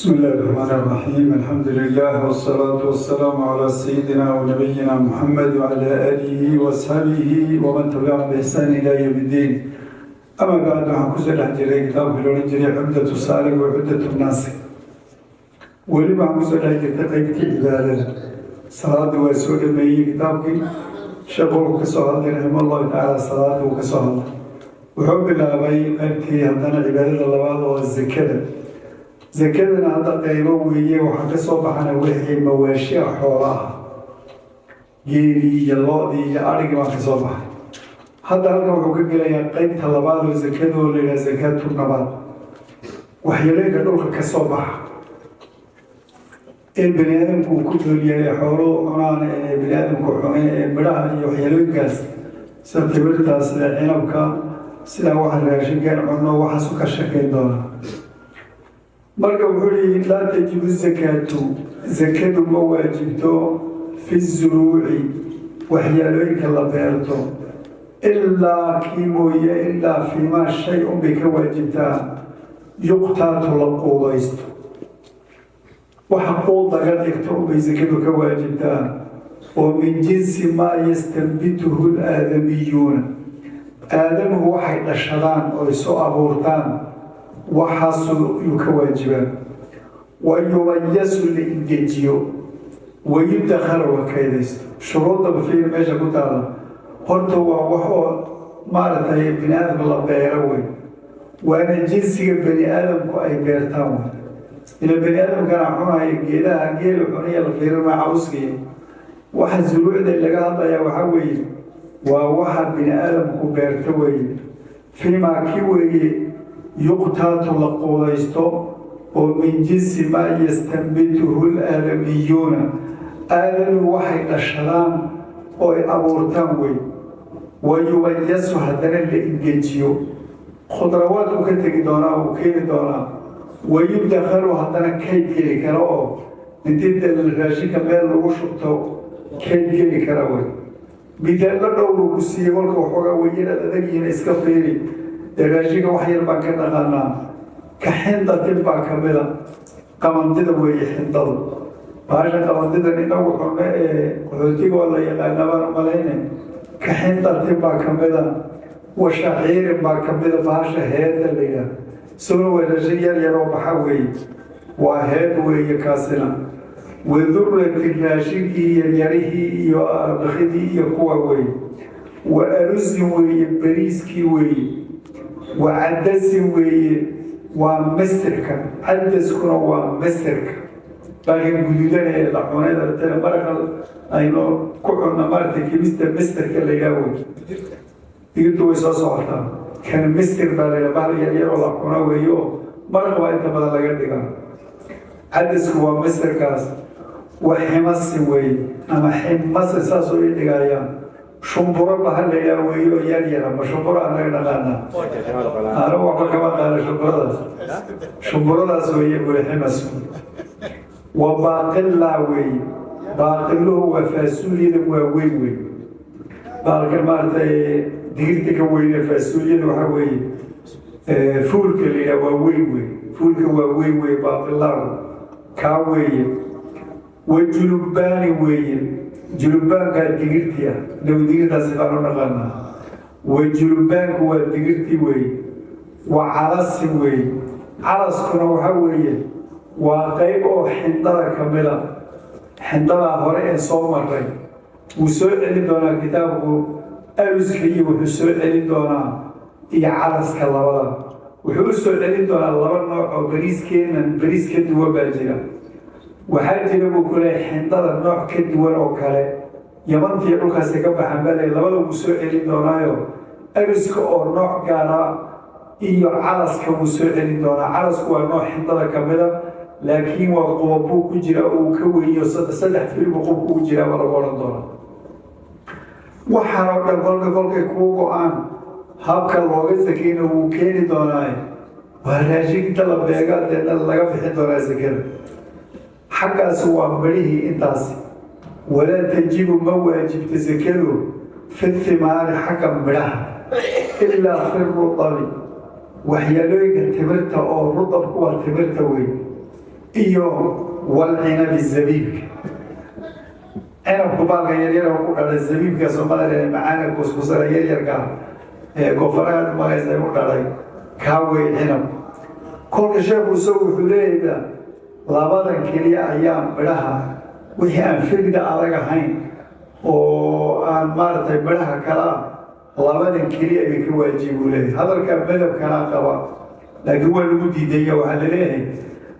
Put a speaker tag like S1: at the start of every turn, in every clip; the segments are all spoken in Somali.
S1: بسم الله الرحمن الرحيم، الحمد لله والصلاة والسلام على سيدنا ونبينا محمد وعلى آله وأصحابه ومن تبعهم بإحسان إلى يوم الدين. أما بعد، waxaan kusoo dhex jiray kitaabkii la odhan jiray Cumdatu Saalik wa Cumdatu Naasik. Weli waxaan kusoo dhex jirtay qeybtii cibaadada. Salaadii waa soo dhameeyey kitaabkii. Sheekhu wuxuu ka soo hadlay, raxima Allahu tacaala, salaada uu ka soo hadlay. Wuxuu bilaabay qeybtii haddana cibaadada labaad oo zakada. Zakadana hadda qaybo weeye. Waxaa ka soo baxana wixii mawaashi ah, xoolaha, geelii iyo lo'dii iyo adhigii baa ka soo baxay. Hadda halkan wuxuu ka gelayaa qeybta labaad oo zakada oo la yidhaha zakaatu nabaat, waxyeelooyinka dhulka ka soo baxa ee bani aadamku uu ku nool yahay, xooluhu cunaan, ee bani aadamku cune, ee midhaha iyo waxyeelooyinkaas, sida timirta, sida cinabka, sida waxa raashinkeen cunno, waxaasu ka sheekayn doonaa. Marka wuxuu yihi: laa tajibu zakaatu, zakadu ma waajibto, fi zuruuci, waxyaalooyinka la beerto, ilaa kii mooye, ilaa fiimaa shay unbay ka waajibtaa, yuqtaatu, la quudaysto. Waxa quud laga dhigto unbay zakadu ka waajibtaa, oo min jinsi maa yastanbituhu alaadamiyuuna, aadamuhu waxay dhashadaan oo isu abuurtaan, waxaasu yuu ka waajibaa. Wa yubayasu, la ingejiyo, wayudakharu, la kaydaysto. Shuruudda fiir meesha ku taala. Horta waa wax oo maaragtay bini aadamka la beero wey, waana jinsiga bani aadamku ay beertaan wey. Ila bani aadamkana cunaya geedaha, geelu cunaya la fiirinmaa, cawskiya. Waxa zuruucda laga hadlayaa waxaa weeye waa waxa bini aadamku beerto weeye. Fiimaa ki weeye yuqtaatu, la quudaysto, oo min jinsi maa yastanbituhu alaadamiyuuna, aadamuhu waxay dhashadaan oo ay abuurtaan wey. Wayubayasu, haddana la ingejiyo. Khudrawaadku ka tegi doonaa, uu keeni doonaa. Wayudakharu, haddana kayd geli kara, oo intii de raashinka meel lagu shubto kayd geli kara wey. Mithaallo dhowruu ku siiyey. Kolka waxoogaa wayaraad adag yihiin, iska fiiri. Dee raashinka wax yar baan ka dhaqaanaa. Ka xindatin baa ka mida, qamandida weeye xindadu. Baasha qamandidan inagu cunno ee qaxootiga waa la yaqaanaa baan u malayne. Ka xindatin baa ka mida, wa shaciirin baa ka mida, bahasha heeda la yidhaah. Isaguna waa raashin yar yaroo baxa weeye, waa heed weeye kaasina. Wadurati, raashinkii yaryarihii iyo arbakidii iyo kuwa weeye. Wa arusin weeye, bariiskii weeye. Wa cadasin weeye, waa misirka. Cadaskuna waa misirka laakiin guduudan ee la cunay darteena maraqa aynu ku cunno, maaragtay, kibista misirka la yidhaah wey. Digirtu way soo socotaa. Kan misir baa la yidhaha, bahal yaryar oo la cuno weeye, oo maraqa baa inta badan laga dhigaa. Cadasku waa misirkaas. Wa ximasi weeye, ama ximasi saasoo ii dhigayaan. Shumburo bahal la yidhaah weeye oo yar yara. Ma shumburo anaga dhaqaanaa? Anigu waxba kama qaana shumburadaas. Shumburadaas weeye buri ximasku. Wa baaqilaa weeye. Baaqiluhu waa faasuuliyada waaweyn wey, baalka maaragtay digirta ka weyne. Faasuuliyada waxaa weeye fuulka la yidhaha, waa weyn wey, fuulka waa weyn wey. Baaqilaagu kaa weeye. Wa julubbaani weeye. Julubbaankaa digirtii ah, inagu digirtaasi baan u dhaqaanaa. Wa julubbaanku waa digirtii weeye. Wa calasin weeye. Calaskuna waxaa weeye waa qayb oo xindada ka mida, xindadaa hore ee soo maray. Wuu soo celin doonaa kitaabku aruska iyo wuxuu soo celin doonaa iyo calaska labada. Wuxuu u soo celin doonaa laba nooc oo bariiskeennan bariis ka duwan baa jira. Waxaa jira buu ku leeyahay xindada nooc ka duwan oo kale, Yamantiiyo dhulkaasi ka baxan baa leeyahay. Labada wuu soo celin doonaayo, aruska oo nooc gaara iyo calaska wuu soo celin doonaa. Calasku waa nooc xindada ka mida, laakiin waa qubabuu ku jira oo uu ka weynyo, saddex filbu qubku ugu jiraa baa lagu odhan doonaa. Waxaan oo dhan kolka kolkay kuu go-aan, habka looga sakeyna wuu keeni doonaa. Waa raashin inta la beega deedna laga bixin doonaa sakada. Xaggaasi waa midhihii intaasi. Walaa tajibu, ma waajibta sakadu, fi thimaari, xagga midhaha, ilaa fi rudabi, waxyaalooyinka timirta oo rudabku waa timirta wey. Iyo walcinabi, zabiibka. Cinabku baalka yaryar ku dhalay, zabiibka Soomaliya macaana kuskusana yaryarka ee koonfuraha maraysa u dhalay, kaa wey cinabku. Kolka sheekhu isagu wuxuu leeyahay labadan keliya ayaa midhaha wixii aan firda adag ahayn oo aan maaragtay midhaha kala ah, labadan keliya bay ka waajib buu leeyahay. Hadalka madhabkanaa qaba, laakiin waa lagu diidaya. Waxaa laleeyahay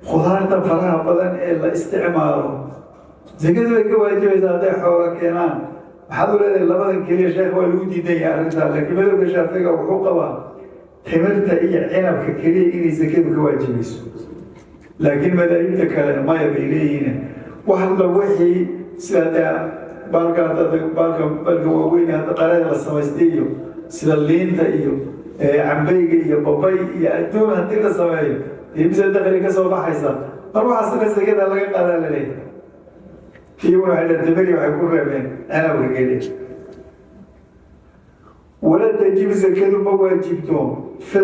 S1: khudaarta faraha badan ee la isticmaalo zakadu way ka waajibaysaa hadday xooga keenaan. Maxaad u leedahay labadan keliya? Sheekh, waa lagu diidaya arrintaa, laakiin madhabka Shaaficiga wuxuu qabaa timirta iyo cinabka keliya inay zakadu ka waajibayso, laakiin madaahibta kale maya bay leeyihiin. Wax alla wixii sida dee baalka baalka baalka waaweyn hadda qarada la samaystay iyo sida liinta iyo cambeyga iyo babay iyo adduun haddii la sameeyo dee mise dakhli ka soo baxaysa, mar waxaasna zakada laga qaadaa la leeyahay. Iyaguna waxay leeyihin timiri waxay ku reebeen cinabka keliya. Wala tajibu, zakadu ma waajibto fi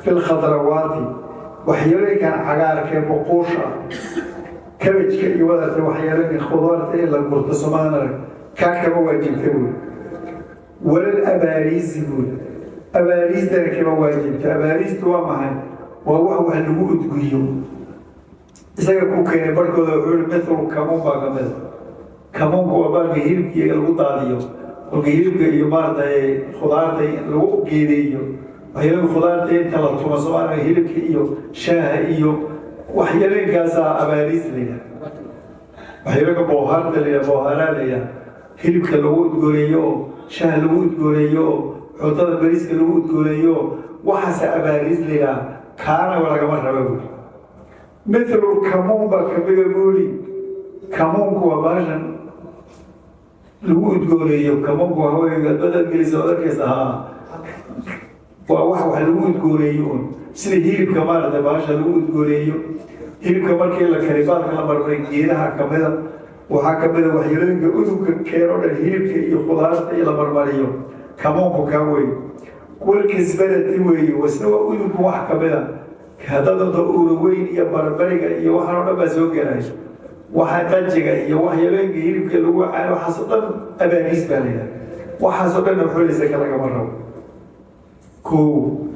S1: lkhadrawaati, waxyaalooyinkan cagaarka ee buquusha, kabajka iyo wadarta, waxyaalooyinka khudaarta ee la gurto soomaalina arag, kaa kama waajibta buuri. Walal abaariisi buuri, abaariistana kama waajibto. Abaariistu waa maxay? Waa wax wax lagu udgiyo. Isaga ku keenay barhkooda. Wuxuu yihi mithlu kamuun baa kamida. Kamuunku waa baalka hilibka lagu daadiyo, kolka hilibka iyo maaragtay khudaarta lagu geedeeyo, waxyaalooyinka khudaarta inta la tumo Soomaaliya, hilibka iyo shaaha iyo waxyaalooyinkaasaa abaariis la yidhaha. Waxyaalooyinka boohaarta la yidhaha, boohaaraa la yidhaha, hilibka lagu udgooneeyo oo shaaha lagu udgooneeyo oo cuntada bariiska lagu udgooneeyo, waxaase abaariis la yidhaha. Kaana lagama raba buuri. Mithlu kamuun baa kamida buuri. Kamuunku waa baashan lagu udgooneeyo. Kamuunku waxa wey badaad gelisa ood arkaysa. Haa, waa wax wax lagu udgooneeyo un, sida hilibka maaragtay baasha lagu udgooneeyo. Hilibka markii la kari baalka la marmaray geedaha kamida. Waxaa kamida waxyeelooyinka udugka keeno dhan, hilibka iyo khudaarta iyo la marmariyo. Kamuunku kaa wey. Walkisbarati weeye, wasna waa udugku wax kamida. Haddaad doonto uuraweyn iyo barbariga iyo waxaan oo dhan baa soo gelay, waxa qajiga iyo waxyeelooyinka hilibka lagu caayo, waxaasoo dhan abaariis baa la yidhaha. Waxaasoo dhanna wuxuu ka lagama rabo. Kow,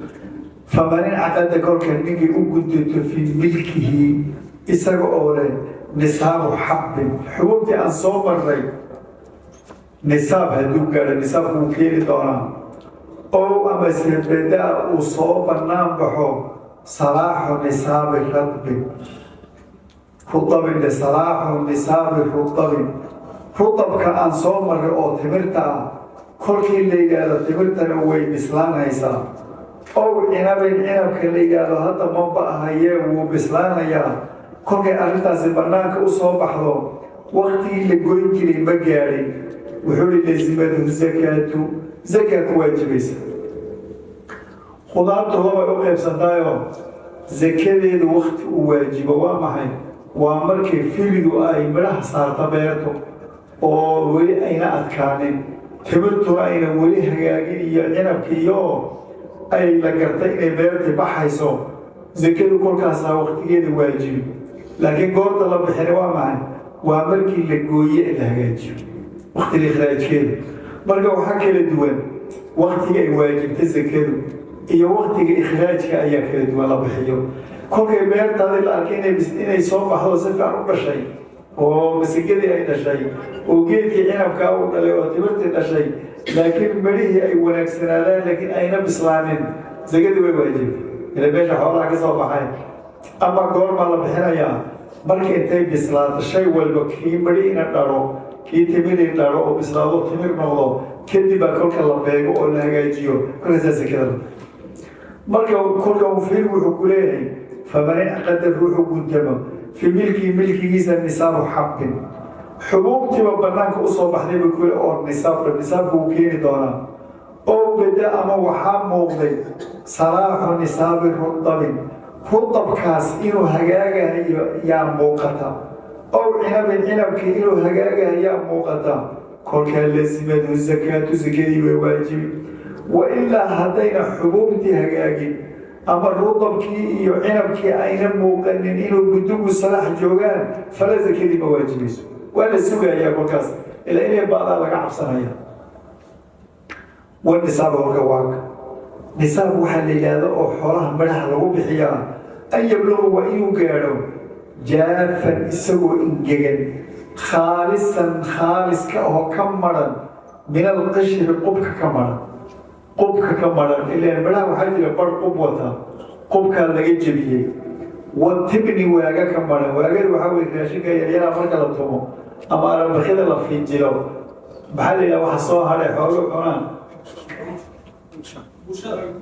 S1: faman incaqada, kolka ninkii u gudunto fii milkihi, isaga oo leh nisaabu xabbin, xububtii aan soo marray nisaab hadduu gaadho, nisaabku wuu keeni doonaa, ow amase badaa uu soo bannaan baxo salaaxu nisaabi radbin, rudabin, salaaxu nisaabi rudabin, rudabka aan soo marray oo timirta ah, kolkii la yidhaahdo timirtana way bislaanaysaa, ow cinabin, cinabka la yidhaahdo hadda maba ahayee wuu bislaanayaa, kolkay arrintaasi bannaanka u soo baxdo, waktigii la goyn jiray ma gaadhin, wuxuu hi lazimadhu zakaatu, zakaa ku waajibaysa. Khudaartu labay u qaybsantaayoo zakadeedu wakti uu waajibo waa maxay? Waa markay filidu ay midhaha saarta beerto oo weli ayna adkaanin, timirtuna ayna weli hagaagin iyo cinabkiiyo ay la gartay inay beertii baxayso, zakadu kolkaasaa waktigeeda waajibi. Laakiin goorta la bixina waa maxay? Waa markii la gooye ee la hagaajiyo, waktiga ikhraajkeeda. Marka waxaa kala duwan waktiga ay waajibta zakadu iyo waktiga ikhraajka ayaa kala duwan la bixiyo. Kolkay beertaadii la arkay inay soo baxdo, si fiican u dhashay oo masagadii ay dhashay oo geedkii cinabkaa uu dhalay oo timirtii dhashay, laakiin midhihii ay wanaagsanaadaan laakiin ayna bislaanin, zakadii way waajibtay ila meesha xoolaha ka soo baxay. Ama goormaa la bixinayaa? Marka intay bislaato shay walba, kii midhihiina dhalo, kii timirii dhalo oo bislaado, timir noqdo, kadib baa kolka la beego oo la hagaajiyo, kolkaasaa sakada. Marka kolka fiir wuxuu ku leeyahay: faman incaqada, ruuxu guntamo fii milkii, milkigiisa nisaabu xabbin, xubuubtiiba banaanka usoo baxdayba kule oo nisaabka, nisaabka uu keeni doonaa, oo beda ama waxaa muuqday salaaxu nisaabi rudabin, rudabkaas inuu hagaagahayo yaa muuqata, ow cinabin, cinabkii inuu hagaagahayaa muuqata, kolkaa lazimadhu zakaatu, sakadii way waajibi. Wa ilaa haddayna xubuubtii hagaagin. Ama rudabkii iyo cinabkii ayna muuqanin inuu budugu salaax joogaan, fala, zakadii ma waajibayso. Waa la sugayaa kolkaas ilaa inay ba'daa laga cabsanaya. Wa nisaab kolka waaka nisaab waxaa la yidhaahdo oo xoolaha midhaha lagu bixiyaa, an yabluqa, waa inuu gaadho, jaafan, isagoo ingegan, khaalisan, khaaliska oo ka maran, min alqishri, qubka ka maran, qubka ka maran. Ilaan midhaha waxaa jira bar qub wata, qubkaa laga jebiyey. Watibni, waaga ka maran. Waagada waxaa weye raashinka yaryaraha marka la tumo ama arabakida la fiinjilo. Maxaa la yidhaha waxa soo hadhay xoolo cunaan?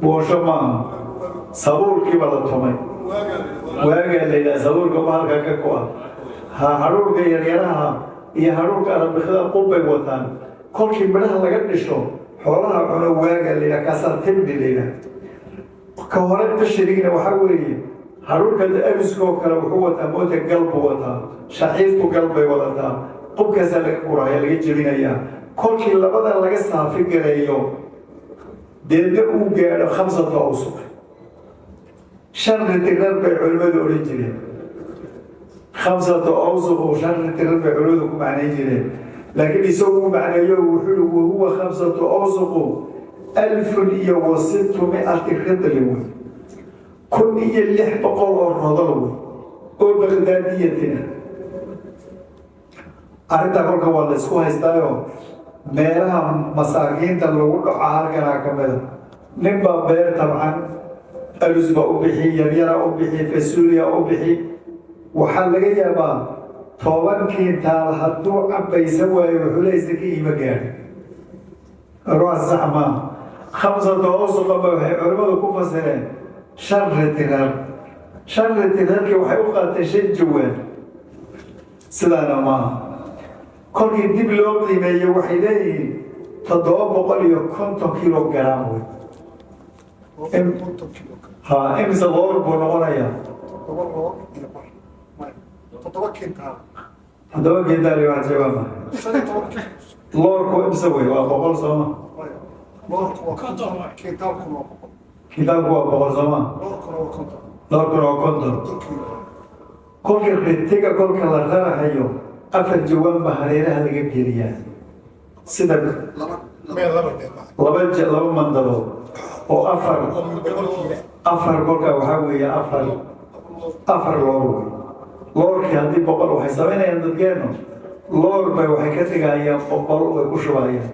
S1: Buunsho maaha, sabuulkiiba la tumay waagaa la yidhaha. Sabuulka bahalka ka go-a ha, hadhuurka yaryaraha iyo hadhuurka arabikida qubbay wataan. Kolkii midhaha laga dhisho xoolaha cuno waagaa la yidhaha, kaasaa tibni la yidhaha. Ka hore qishrigina waxaa weeye hadhuurka abiskoo kale wuxuu wataa moota, gal buu wataa, shaciirtu gal bay wadataa, qubkaasaa laga guraya, laga jebinayaa. Kolkii labada laga saafi gareeyo, deedna uu gaadho khamsatu awsuq, 5 ritirar bay culimmadu odhan jireen. Khamsatu awsuq, 5 ritirar bay culimmadu ku macnayn jireen, laakiin isagu uu macneeyo, wuxuu i wahuwa khamsatu awsuqu alfun iyo wa sittumi'ati ridlin wey, 1600 oo rodol wey oo baqdaadiyatina. Arrintaa kolka waa la isku haystaayo, meelaha masaakiinta lagu dhaco halkanaa ka mida. Nin baa beer tabcan, alus baa u bixi, yaryara u bixi, fasuuliya u bixi. Waxaa laga yaabaa 10 kiintaal hadduu cabaysan waayo, wuxuu leeyahy saka iima gaadhin. Ruuxa sax maaha. Khamsata awsuqaba waxay culimmadu ku fasireen 5 ritirar. 5 ritirarkii waxay u qaateen 5 jawaan. Sidaana maaha. Kolkii dib loo qiimeeyo, waxay leeyihiin 750 kilogram wey. Ha, imise loor buu noqonayaa?
S2: 7 kintaal.
S1: 7 kintaal iyo wax jawaaba.
S2: 15 kiilo.
S1: Loorku imse wey? Waa 100, sooma?
S2: Loorku waa 50, kintaalkuna waa 100.
S1: Kintaalku waa 100, sooma?
S2: Loorkuna waa 50.
S1: Loorkuna waa 50.
S2: 50 kiilo.
S1: Kolka ritiga kolka la rarahayo, 4 jawaan baa hareeraha laga geliyaa sida
S2: laba.
S1: Laba mandadood oo afar afar. Kolka waxaa weeye afar afar loor wey. Loorkii haddii 100, waxay samaynayaan dadkeenu, loor bay waxay ka dhigayaan 100, way ku shubayaan.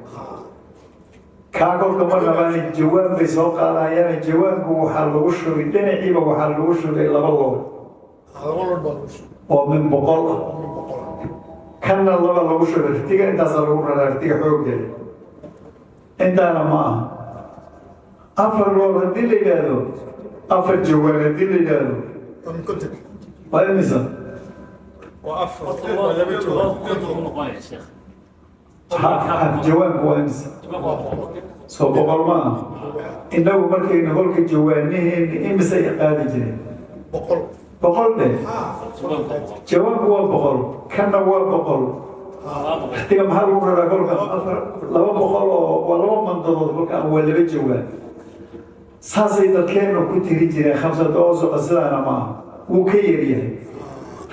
S1: Kaa kolka ma rabaan, jawaan bay soo qaadayaan. Jawaanku waxaa lagu shubay dhinaciiba, waxaa lagu shubay laba loor.
S2: Laba loor baa lagu shubay.
S1: Oo min 100 ah.
S2: Oo min 100 ah.
S1: Kanna laba lagu shubay. Ritiga intaasaa lagu raraa, ritiga xooggeeda intaana ma aha. 4 loor haddii la yidhaahdo, 4 jawaan haddii la yidhaahdo,
S2: Waa min 50 kiilo.
S1: Waa imisa?
S2: Waa afar, waa laba jawaan.
S1: Half half jawaanku waa imisa? Soo 100 ma aha? Innagu markaynu kolka jawaanaheeni imisay qaadi jireen?
S2: 100.
S1: 100 dheh. Jawaanku waa 100, kanna waa 100. Ritiga maxaa lagu raraa kolka? Afar, 200 oo waa laba mandadood kolka ama waa laba jawaan. Saasay dadkeennu ku tiri jireen khamsata awsuqa. Sidaana maaha, wuu ka yaryahay.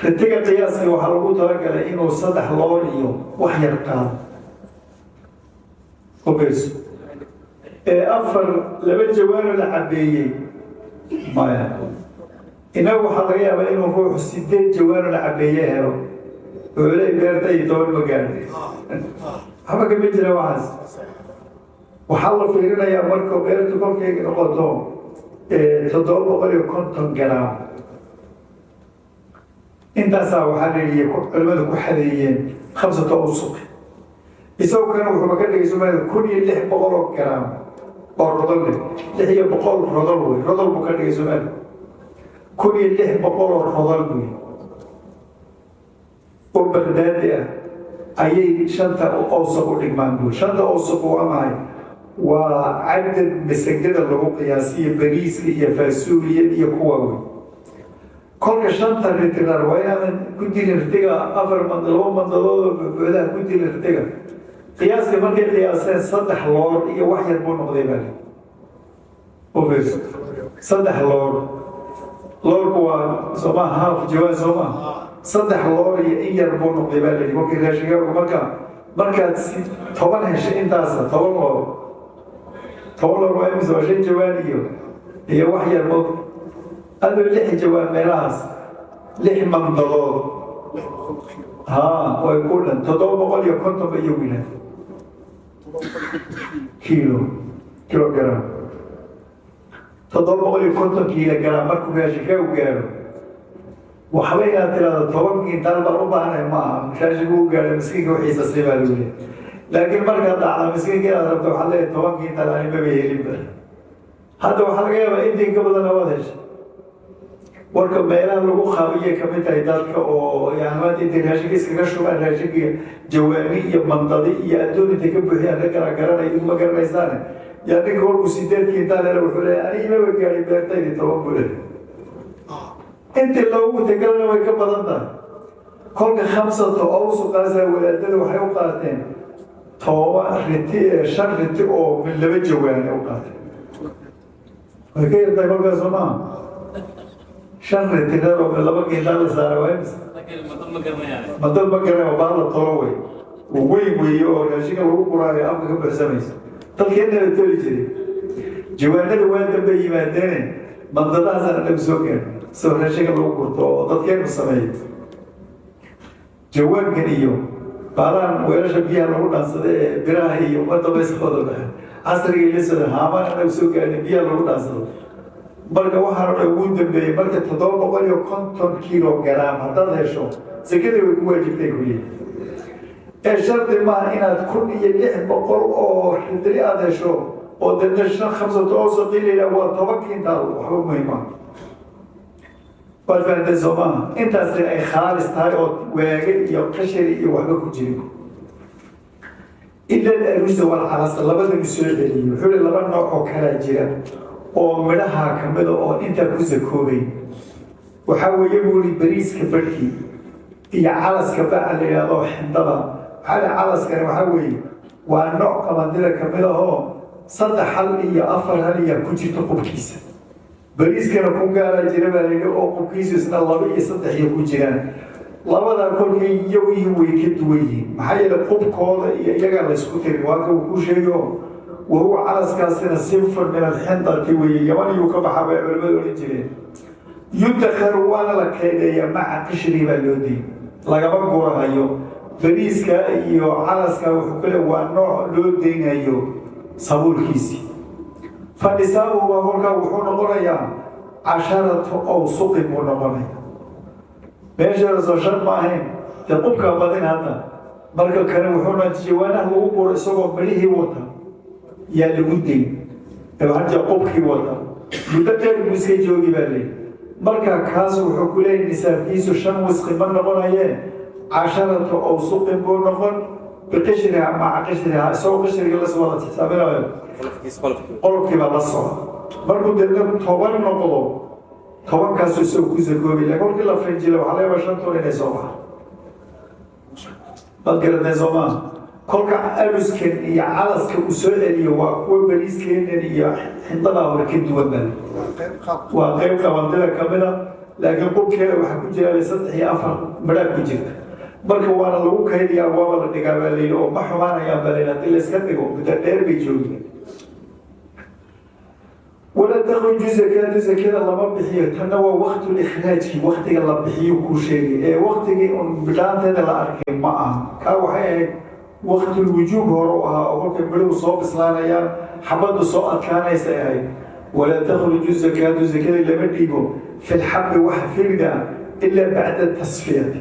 S1: Ritiga qiyaaska waxaa lagu talagalay inuu 3 loor iyo wax yar qaado. Ogeyso ee afar laba jawaanoo la cabeeyey maya. Innagu waxaa laga yaabaa inuu ruuxu 8 jawaanoo la cabeeye helo, wuxuu leey beerta iyo 10 ma gaadhay. Waxba kama jira waxaas. Waxaa la fiirinayaa marka beertu kolkay noqoto 750 garaam. Intaasaa waxaa la yidhi culimadu ku xadeeyeen khamsata awsuq. Isagoo kana wuxuuba ka dhigay Soomaalida 1600 oo garaam oo rodol leh, 600 rodol wey. Rodol buu ka dhigay Soomaaliya, 1600 oo rodol buy oo Baqdaadi ah ayay shanta awsuq u dhigmaan buy. Shanta awsuq waa maxay? Waa cadad masagada lagu qiyaasiyo, bariiska iyo faasuuliya iyo kuwa wey. Kolka shanta ritirar waa inaadan ku dilin ritiga afar laba mandadood oo buuxbuuxdaha ku dilin ritiga. Qiyaaska markay qiyaaseen, 3 loor iyo wax yar buu noqday baa u fiirso. Saddex loor, loorku waa soomaa half jawaan, soomaa 3 loor iyo in yar buu noqday baa layidhi. Kolkii raashinkaagu marka markaad si 10 heshay, intaasa 10 loor, 10 loor waa imise? Waa 5 jawaan iyo wax yar moog adoo 6 jawaan meelahaas, 6 mandadood.
S2: 600 kiilo.
S1: Haa, way ku dhan 750 ba iyagu yidhaah.
S2: 750 kiilo.
S1: Kiilo, kilogram, 750 kilogram markuu raashinkaagu gaaro, waxba inaad tirahdo 10 kintaal baan u baahanay ma aha. Raashinku u gaaro, miskiinka wixiisa sii baa lagu leeyahay. Laakiin markaad dhacda miskiinka inaad rabto, waxaad leeyahay 10 kintaal ani maba helinba. Hadda waxaa laga yaabaa intii ka badanna waad heshay. Warka meelaha lagu qaabiyay kamid tahay dadka oo yani maanta intay raashinka iskaga shubaan, raashinka jawaami iyo mandadi iyo adduun intay ka buuxiyaan, rag kala garanay, idinku ma garanaysaane. Yaa ninka kolkuu 8 kintaal hele, wuxuu leeyahay ani imaba gaadhay beertaydi 10 buu leeyahay. Intii loogu tagalna way ka badan tahay. Kolka khamsato awsuqaasaa wadaadada waxay u qaateen 10 riti, 5 riti oo min 2 jawaane u qaateen. Way ka yartahay kolkaas, soo maaha? 5 riti reer oo min 2 kintaal la saara waa imise? Madad ma garanay, waa baala tolo wey weyn weeye oo raashinka lagu guraayo afka ka buuxsamaysa. Dadkeena la toli jiray jawaanada waa dambe yimaadeene, mandadahaasaan anagu soo gaadhin soo raashinka lagu gurto oo dadkeenu sameeyo. Jawaankan iyo baalahan weelasha biyaha lagu dhaansada ee biraha iyo ummadda bayskooda dhexe casrigii la socda, haamaan anagu soo gaadhin biyaha lagu dhaansado. Marka waxaan o dhan ugu dambeeyey marka 750 kilogram haddaad hesho, sakadii way ku waajibtay kuliya. Ee shardi maaha inaad 1600 oo ridri aada hesho oo deedna shan khamsato oo saqiilayla waa 10 kintaal. Waxba muhiima waad fahanteen, soo maaha? Intaasi ay khaalis tahay oo waage iyo qashari iyo waxba ku jirin. Ila arusa walcalasa, labadanu soo celiyey. Wuxuu hi laba nooc oo kalaa jira oo midhaha kamida oo intaa ku sakoobay. Waxaa weeye buu ihi bariiska barhkii iyo calaska baca la yidhahdo, xindada. Waxaa la calaskani waxaa weeye waa nooc qamandida kamid ahoo 3 hal iyo 4 hal iyo ku jirta qubkiisa. Bariiskana ku gaaraa jira baa layidhi oo qubkiisu isna 2 iyo 3 iyo ku jiraan. Labadaa kolkay iyagu yihiin way ka duwan yihiin, maxaa yeele qubkooda iyo iyagaa laysku tirin. Waa ka uu ku sheego wahuwa calaskaasina sinfun min alxindati weeye. Yaman iyuu ka baxaa bay culimadu odhan jireen. Yudakharu, waana la kaydeeyaa, maca qishrii baa loo diiy, lagama gurahayo. Bariiska iyo calaska wuxuu kale waa nooc loo deynayo sabuulkiisii. Fa nisaabuhu baa kolkaa wuxuu noqonayaa 10 awsuqin buu noqonaya. Meesha soo 5 ma ahayn dee, qubkaa badin hadda. Marka kale wuxuuna jawaanaha lagu guro isagoo midhihii wata yaa lagu dayn. Waxaa jira qubkii wata, muddo dheer buu iska joogi baa leeyi. Marka kaas wuxuu ku leeyahy nisaabkiisu 5 wisqi ma noqonayee, 10 awsuqin buu noqon, biqishriha, maca qishriha, isagoo qishriga la wada xisaabinayo, qolofkii baa la socda. Markuu deedna 10 noqdo, 10-kaasuu isagoo ku sakoobi. Lakin kolkii la finjila waxaa laga yaabaa 5 ton inay soo baxo. Baad garatay, soo maa? Kolka aluskan iyo calaska uu soo celiyo waa kuwa bariiskeenan iyo xindadaa hore ka duwan baa. Waa qayb qabandida kamida, laakiin qubkeeda waxaa ku jira 3 iyo 4 midhaa ku jirta. Marka waana lagu kaydiyaa, waaba la dhigaa baa layidhi oo ma xumaanayaan baa layidhi. Haddii layska dhigo muddo dheer bay joogi. Walaa takhruju zakaatu, zakada lama bixiyo. Tanna waa waqtulikhraajki, waktiga la bixiyo kuu sheegay ee waktigii un bidhaanteeda la arkay ma aha. Kaa waxay ahayd waqtulwujuub hore u ahaa oo kolkay midhuhu soo bislaanayaan, xabaddu soo adkaanaysa ay ahayd. Walaa takhruju zakaatu, zakada lama dhiibo, fi lxabbi, waxa firida, ilaa bacda tasfiyati,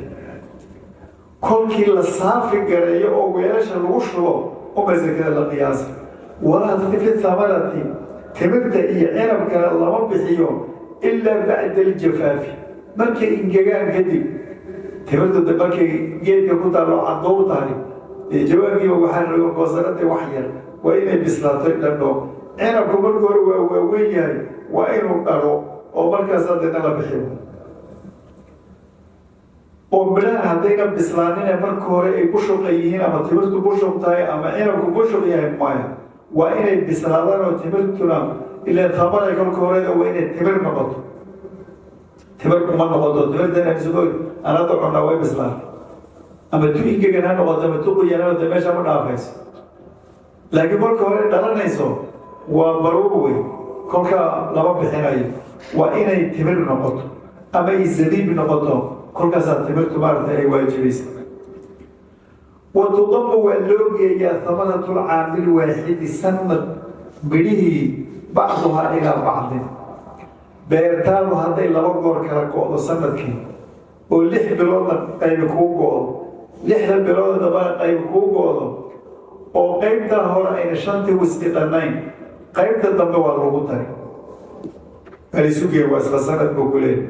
S1: kolkii la saafi gareeyo oo weelasha lagu shubo uma zakada la qiyaasa. Walaa fi thamarati, timirta iyo cinabkana lama bixiyo ilaa bacda aljafaafi, markay ingegaan kadib. Timirta de markay geedka ku taallo caddow tahay dee jawaabkiiba waxaa laga goosanada wax yar, waa inay bislaato dhadho. Cinabku marka hore waa waaweyn yahay, waa inuu dhalo oo markaasaa deedna la bixiyo. Oo midhaha haddayna bislaanine marka hore ay bushuqa yihiin ama timirtu bushuq tahay ama cinabku bushuq yahay, maya, waa inay bislaadaan oo timirtuna Ilaan tamaray kolka horeda waa inay timir noqoto. Timir kuma noqoto timirtana isugo anada cunaa, way bislaatay, ama tu ingegan ha noqoto ama tu qoyan ha noqoto, meesha ma dhaafayso. Laakiin kolka hore dhalanayso waa baruur wey, kolka lama bixinayo. Waa inay timir noqoto ama ay zabiib noqoto, kolkaasaa timirtu maaragtay ay waajibaysa. Wa tudamu, waa loo geeyaa, thamaratu lcaami lwaaxidi, sanad midhihii, bacduhaa ilaa bacdin. Beertaadu hadday laba goor kala go'do sanadkii, oo 6 biloodna qaybi kuu go'do, 6da bilooda dambana qaybi kuu go'do, oo qaybtaa hore ayna shantii wisqi dhannayn, qaybta dambe waa lagu dari, alisugeey, waa isla sanad buu ku leeyahy.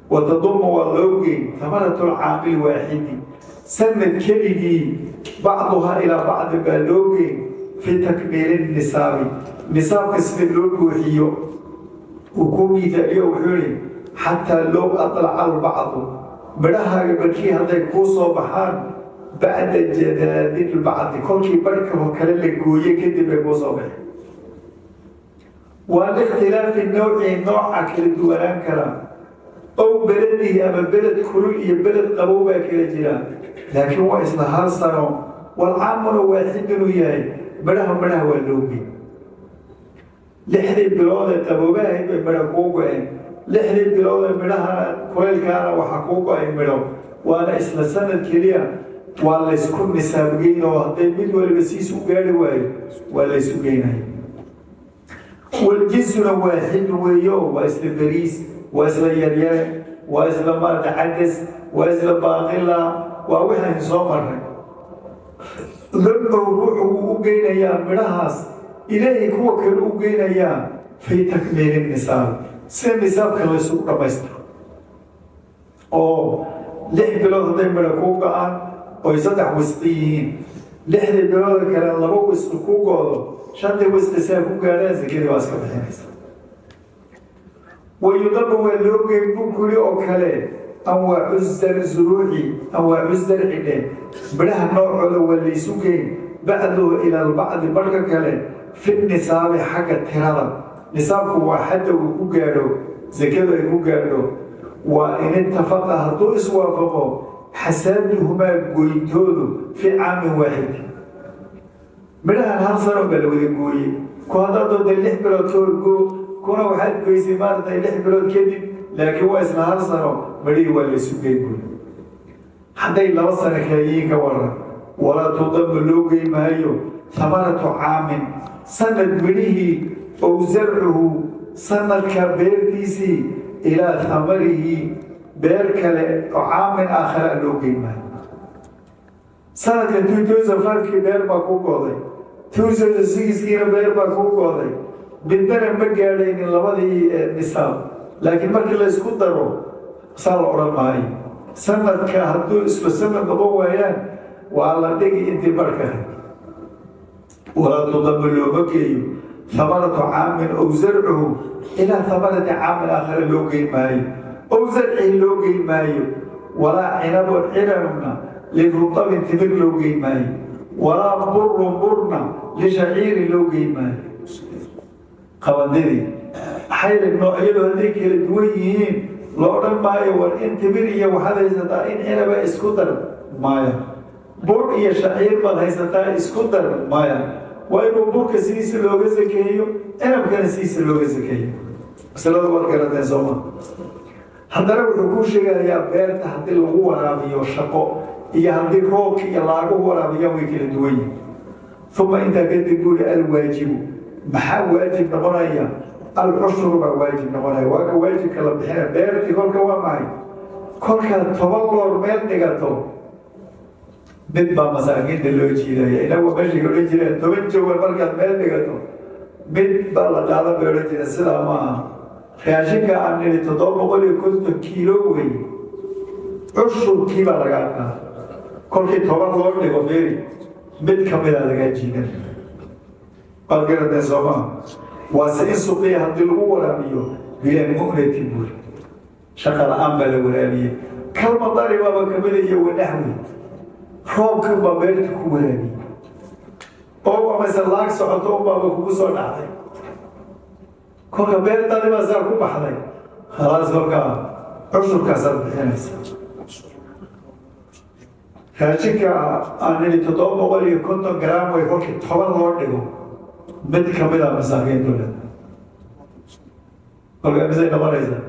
S1: Wa tadumu, waa loo geyn, thamaratu lcaami lwaaxidi, sanad keligii, bacduhaa ilaa bacdin baa loo geyn, fi takmiili nisaabi, nisaabka sida loo buuxiyo. Uu ku miisaaliyo, wuxuu yihi: xataa low adlaca albacdu, midhahaaga barkii hadday kuu soo baxaan, bacda jadaadi lbacdi, kolkii barhka kale la gooye kadib bay kuu soo baxeen, waa likhtilaafi nawci, nooca kala duwanaan kara, ow beledihi, ama beled kulul iyo beled qabow baa kala jira, laakiin waa isla hal sano, walcaamuna waaxidun uu yahay, midhaha waa loo geey. 6dii bilood ee qaboobahayd bay midho kuu go-een, 6dii bilood ee midhahana kulaylkaana waxaa kuu go-ay midho, waana isla sanad keliya. Waa laysku nisaabgeyn, oo hadday mid waliba siis u gaari waayo, waa laysu geynaya. Waljinsuna waaxid weeyo, waa isla beriis, waa isla yaryare, waa isla maarata cadas, waa isla baaqila, waa waxaynu soo marray. Dambow ruuxu wuu u geynayaa midhahaas ilaahay kuwa kale u geynayaa, fii takmiili nisaab, sida nisaabka laysugu dhammaystiro, oo 6 bilood hadday midho kuu go-aan oy 3 wisqi yihiin, 6dii bilooda kale 2 wisqi ku goodo, shantii wisqi saa ku gaadhaan, sakadii waa iska bixinaysa. Wayudamu, waa loo geyn buu kuli oo kale, anwaacu zuruuci, anwaacu zarci dheh, midhaha noocooda waa laysu geyn, bacduhu ila albacdi, barhka kale, fi nisaabi, xagga tirada. Nisaabku waa xadda uu ku gaadho sakadu ay ku gaadho. Waa in ittafaqa, hadduu iswaafaqo, xasaaduhumaa, goyntoodu, fii caamin waaxid. Midhahan hal sano baa la wada gooyey. Ku haddaad doonta 6 bilood ka horgoo, kuna waxaad goysay maaragtay 6 bilood kadib, laakiin waa isla hal sano, midhihii waa laysu geyn buy. Hadday 2 sano kala yihiin, ka waran? Walaa tudamu, loo gey maayo, hamaratu caamin, sanad midhihii, ow zarcuhu, sanadka beertiisii, ilaa thamarihi, beer kale oo caamin aakhara loo geyn maayo. Sanadka 2005kii beer baa ku go'day, 2006kiina beer baa ku go'day, midnana ma gaadhaynin labadii nisaab, laakiin markii la isku daro, saa la odhan maayo. Sanadka hadduu isla sanad noqon waayaan, waa la dhigi intii barhka. Walaa tudamu, looma geeyo, hamaratu caamin ow zarcuhu ilaa hamarati caamin aakhara loo geyn maayo, ow zarcihi loo geyn maayo. Walaa cinabun, cinabna, lirutabin, timir loo geyn maayo. Walaa burun, burna, lishaciiri loo geyn maayo, qabandidii. Maxay noocyadu hadday kala duwan yihiin, la odhan maayo: war, in timir iyo waxaad haysataa in cinaba, isku dar, maya. Bur iyo shaciir baad haysataa, isku dar, maya. Waa inuu burka sidiisa looga sakeeyo, cinabkana sidiisa looga sakeeyo. Masalada waad garateen, sooma? Haddana wuxuu kuu sheegayaa beerta haddii lagu waraabiyo shaqo iyo haddii roobka iyo laaguhu waraabiyaan, way kala duwan yihin. Uma, intaa kadib buuri: alwaajibu, maxaa waajib noqonaya? Alcushru baa waajib noqonaya. Waa ka waajibka la bixinaya beertii. Kolka waa maxay? Kolkaad 10 loor meel dhigato, mid baa masaakiinta loo jiidaya. Inagu meeshay odhan jireen 10 jawan markaad meel dhigato, mid baa la qaadan bay odhan jireen. Sidaa ma aha. Raashinka aan nidhi 750 kiilo wey, cushurkii baa lagaa qaada. Kolkii 10 loo dhigo, feeri, mid ka mida lagaa jiidan. Waad garateen, soomaa? Waase in suqiya, haddii lagu waraabiyo, bilaa mu'natin buuri, shaqa la-aan baa la waraabiyey. Kalmadari baaba kamida iyo wanaxwi, roobkii baa beerta ku waraabiyey, oo amase laag socoto unbaaba kugu soo dhacday. Kolka beertaadi baa saa ku baxday, khalaas, kolkaa cushurkaasaad bixinaysa. Raashinka aan nidhi 750 garaam way, kolkii 10 loo dhigo mid kamid a masaakiintu le, kolka misay noqonaysaa?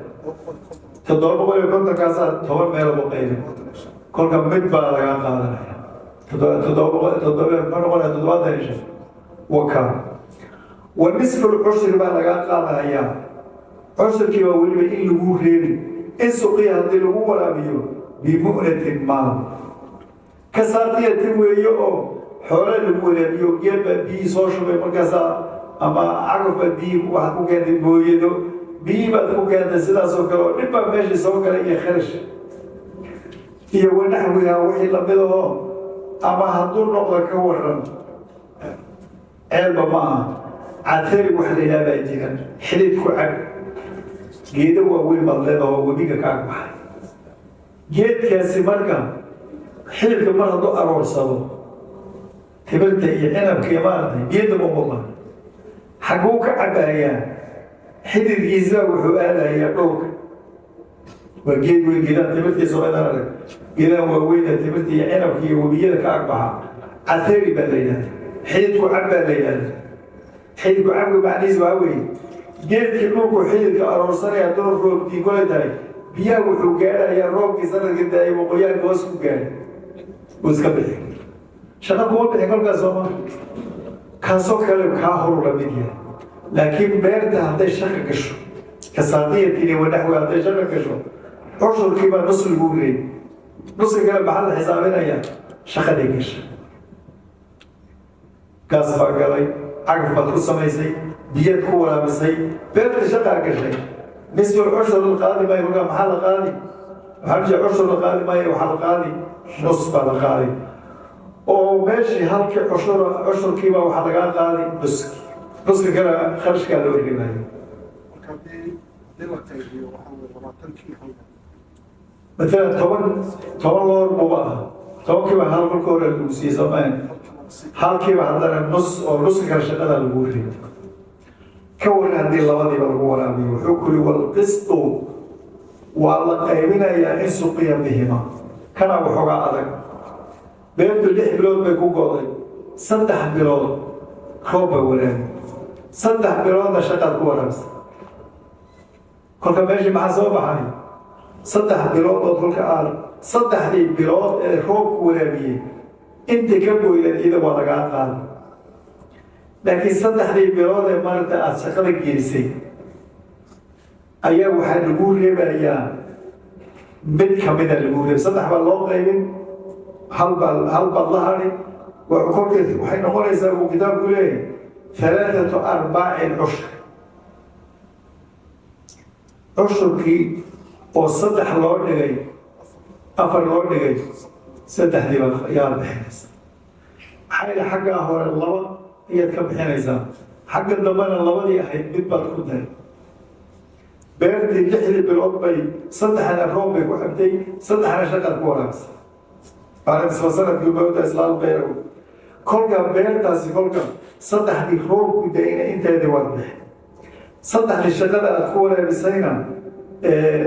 S1: 750-kaasaa 10 meelood u qaybin, kolka mid baa lagaa qaadanaya. 700, 7 muxuu noqonaya? 75. Waka wa nisfu lcushri baa lagaa qaadanayaa. Cushrkii baa weliba in lagu reebi in suqiya, haddii lagu waraabiyo bimu'natin maal ka saaqiyatin weeye, oo xoole lagu waraabiyo. Geel baa biyihii soo shubay markaasaa, ama cagaf baa biyihii waxaad ku keentay, booyado biyihii baad ku keentay, sidaasoo kale oo dhib baa meeshii soo galay iyo kharash iyo wanaxwiha, wixii lamid ahoo. Ama hadduu noqdo, ka waran, ceelba ma aha, cathari wax la yidhaha baa jira, xidid ku cab. Geedo waaweyn baad leedahoo webiga ka agbaxay. Geedkaasi marka xididka mar hadduu aroorsado timirta iyo cinabka iyo maaragtay, geedda ma mudan, xagguu ka cabayaa? Xididkiisa wuxuu aadayaa dhulka. Waa geed weyn, geedaha timirtii somaydaan arag, geedaha waaweyna timirta iyo cinabka iyo webiyada ka agbaxa cathari baa la yidhahda, xididku cab baa la yidhahda. Xididku cabka macnihiis waxaa weeye, geedkii dhulku xididka aroorsanaya, hadduna roobtii kolay tahay, biyaha wuxuu gaadhayaa roobkii sanadkii daayay, waqooyaanka hoos ku gaadhay, uu iska bixi, shaqo kuma bixin kolkaas, sooma? Kaasoo kale kaa horu la mid yahay. Laakiin beerta hadday shaqa gasho, kasaaqiyatin iyo wanaxwi, hadday shaqa gasho, cushurkii baa nus lagu reebi. Nuska kale maxaa la xisaabinayaa? Shaqaday gasha. Gaas baa galay, cagaf baad ku samaysay, biyaad ku waraabisay, beerta shaqaa gashay. Nisful cushur la qaadi maayo. Kolkaa maxaa la qaadi? Waxaa jira cushur la qaadi maayo, waxaa la qaadi nus baa la qaadi, oo meeshii halkii cushur, cushurkiibaa waxaa lagaa qaadi nuski. Nuska kale kharashkaa loo reebaayo.
S2: Marka haddii la qaybiyo, waxaa weye 20-kii hal.
S1: Matalan 10 loor buuba ah, 10-kiiba hal kolka hore lagu siiyey, soomaalia? Halkiiba haddana nus, oo nuska kale shaqada lagu reebay. Ka waran haddii labadiiba lagu waraabiyo? Wuxuu kuri walqistu waa la qaybinayaa in suqiya bihima. Kana waxoogaa adag. Beertu 6 bilood bay ku go'day, 3 bilood roob baa waraabi, 3 biloodna shaqaad ku waraabisay. Kolka meeshii maxaa soo baxay? 3 bilood oo kolka aad saddexdii bilood ee roobku waraabiyey intii ka goydan iyada waa lagaa qaaday, laakiin saddexdii bilood ee maaragta aada shaqada gelisay ayaa waxaa lagu reebayaa mid kamida lagu reebay. Saddex baa loo qaybin, hal baa, hal baad la hadhi. Kolkii waxay noqonaysaa, uu kitaabku leeyahay, ثلاثة أرباع العشر. Cushurkii oo saddex loo dhigay, afar loo dhigay, saddexdii baa ayaa bixinaysa. Maxaa yidhi? Xaggaa hore laba ayaad ka bixinaysaa, xagga dambena labadii ahayd mid baad ku daray. Beertii lixdii bilood bay saddexna roob bay ku xabtay, saddexna shaqaad ku waraabisay. Maalinta isla sanadkii bawda islaal beer. Kolka beertaasi, kolka saddexdii roobku dayna inteedii waad bixi, saddexdii shaqada aad ku waraabisayna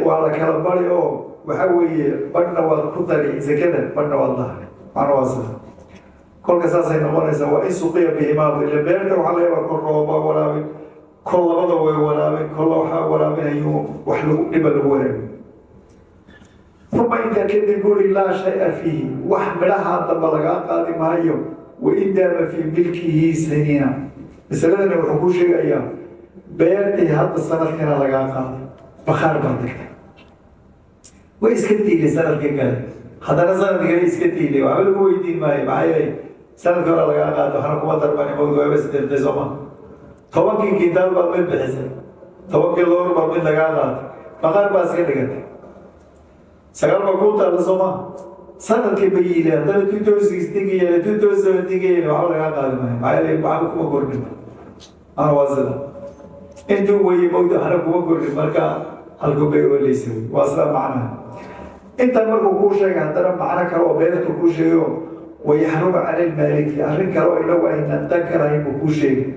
S1: waa la kala bari, oo waxaa weeye badhna waad ku dari zakada, badhna waad lahay. Macna waa sida, kolka saasay noqonaysaa. Waa in suqiya bihimaadu. Ila beerta waxaa laga yaabaa kol rooba waraabin, kol labada way waraabin, kolla waxaa waraabinayo wax lagu dhiba lagu waraabiyo. Uma intaa kadib buri laa شيء فيه, wax midhaha damba lagaa qaadi maayo, وإن دام في ملكه سنين. Masaladana wuxuu kuu sheegayaa beertii hadda sanadkana lagaa qaaday, bakhaar baa degtay, way iska tiilay sanadkii kale, haddana sanadka kale iska tiilay, waxba lagu weydiin maayo. Maxaa yeelay sanadkii hore lagaa qaado, waxna kuma darmani mawd, waaba isdhintay, sooma? 10-kii kintaal baad mid bixisay, 10-kii loor baad mid lagaa qaatay, bakhaar baa iska dhigatay, sagaal baa kuu taalla, sooma? Sanadkii ba yiili, haddana 2016 ka yeelay, 2017 ka yeelay, waxba lagaa qaadi maayo. Maxaa yeelay waxba kuma kordhin. Ana waa sida intuu weye mawda, waxna kuma kordhin, marka halku bay ooleysa wey. Waa sida macnaha. Intan markuu kuu sheegay, haddana macno kale oo beertu kuu sheegayo, ويحرم على المالك, arrin kale oo inagu aynan dan karahayn buu kuu sheegay.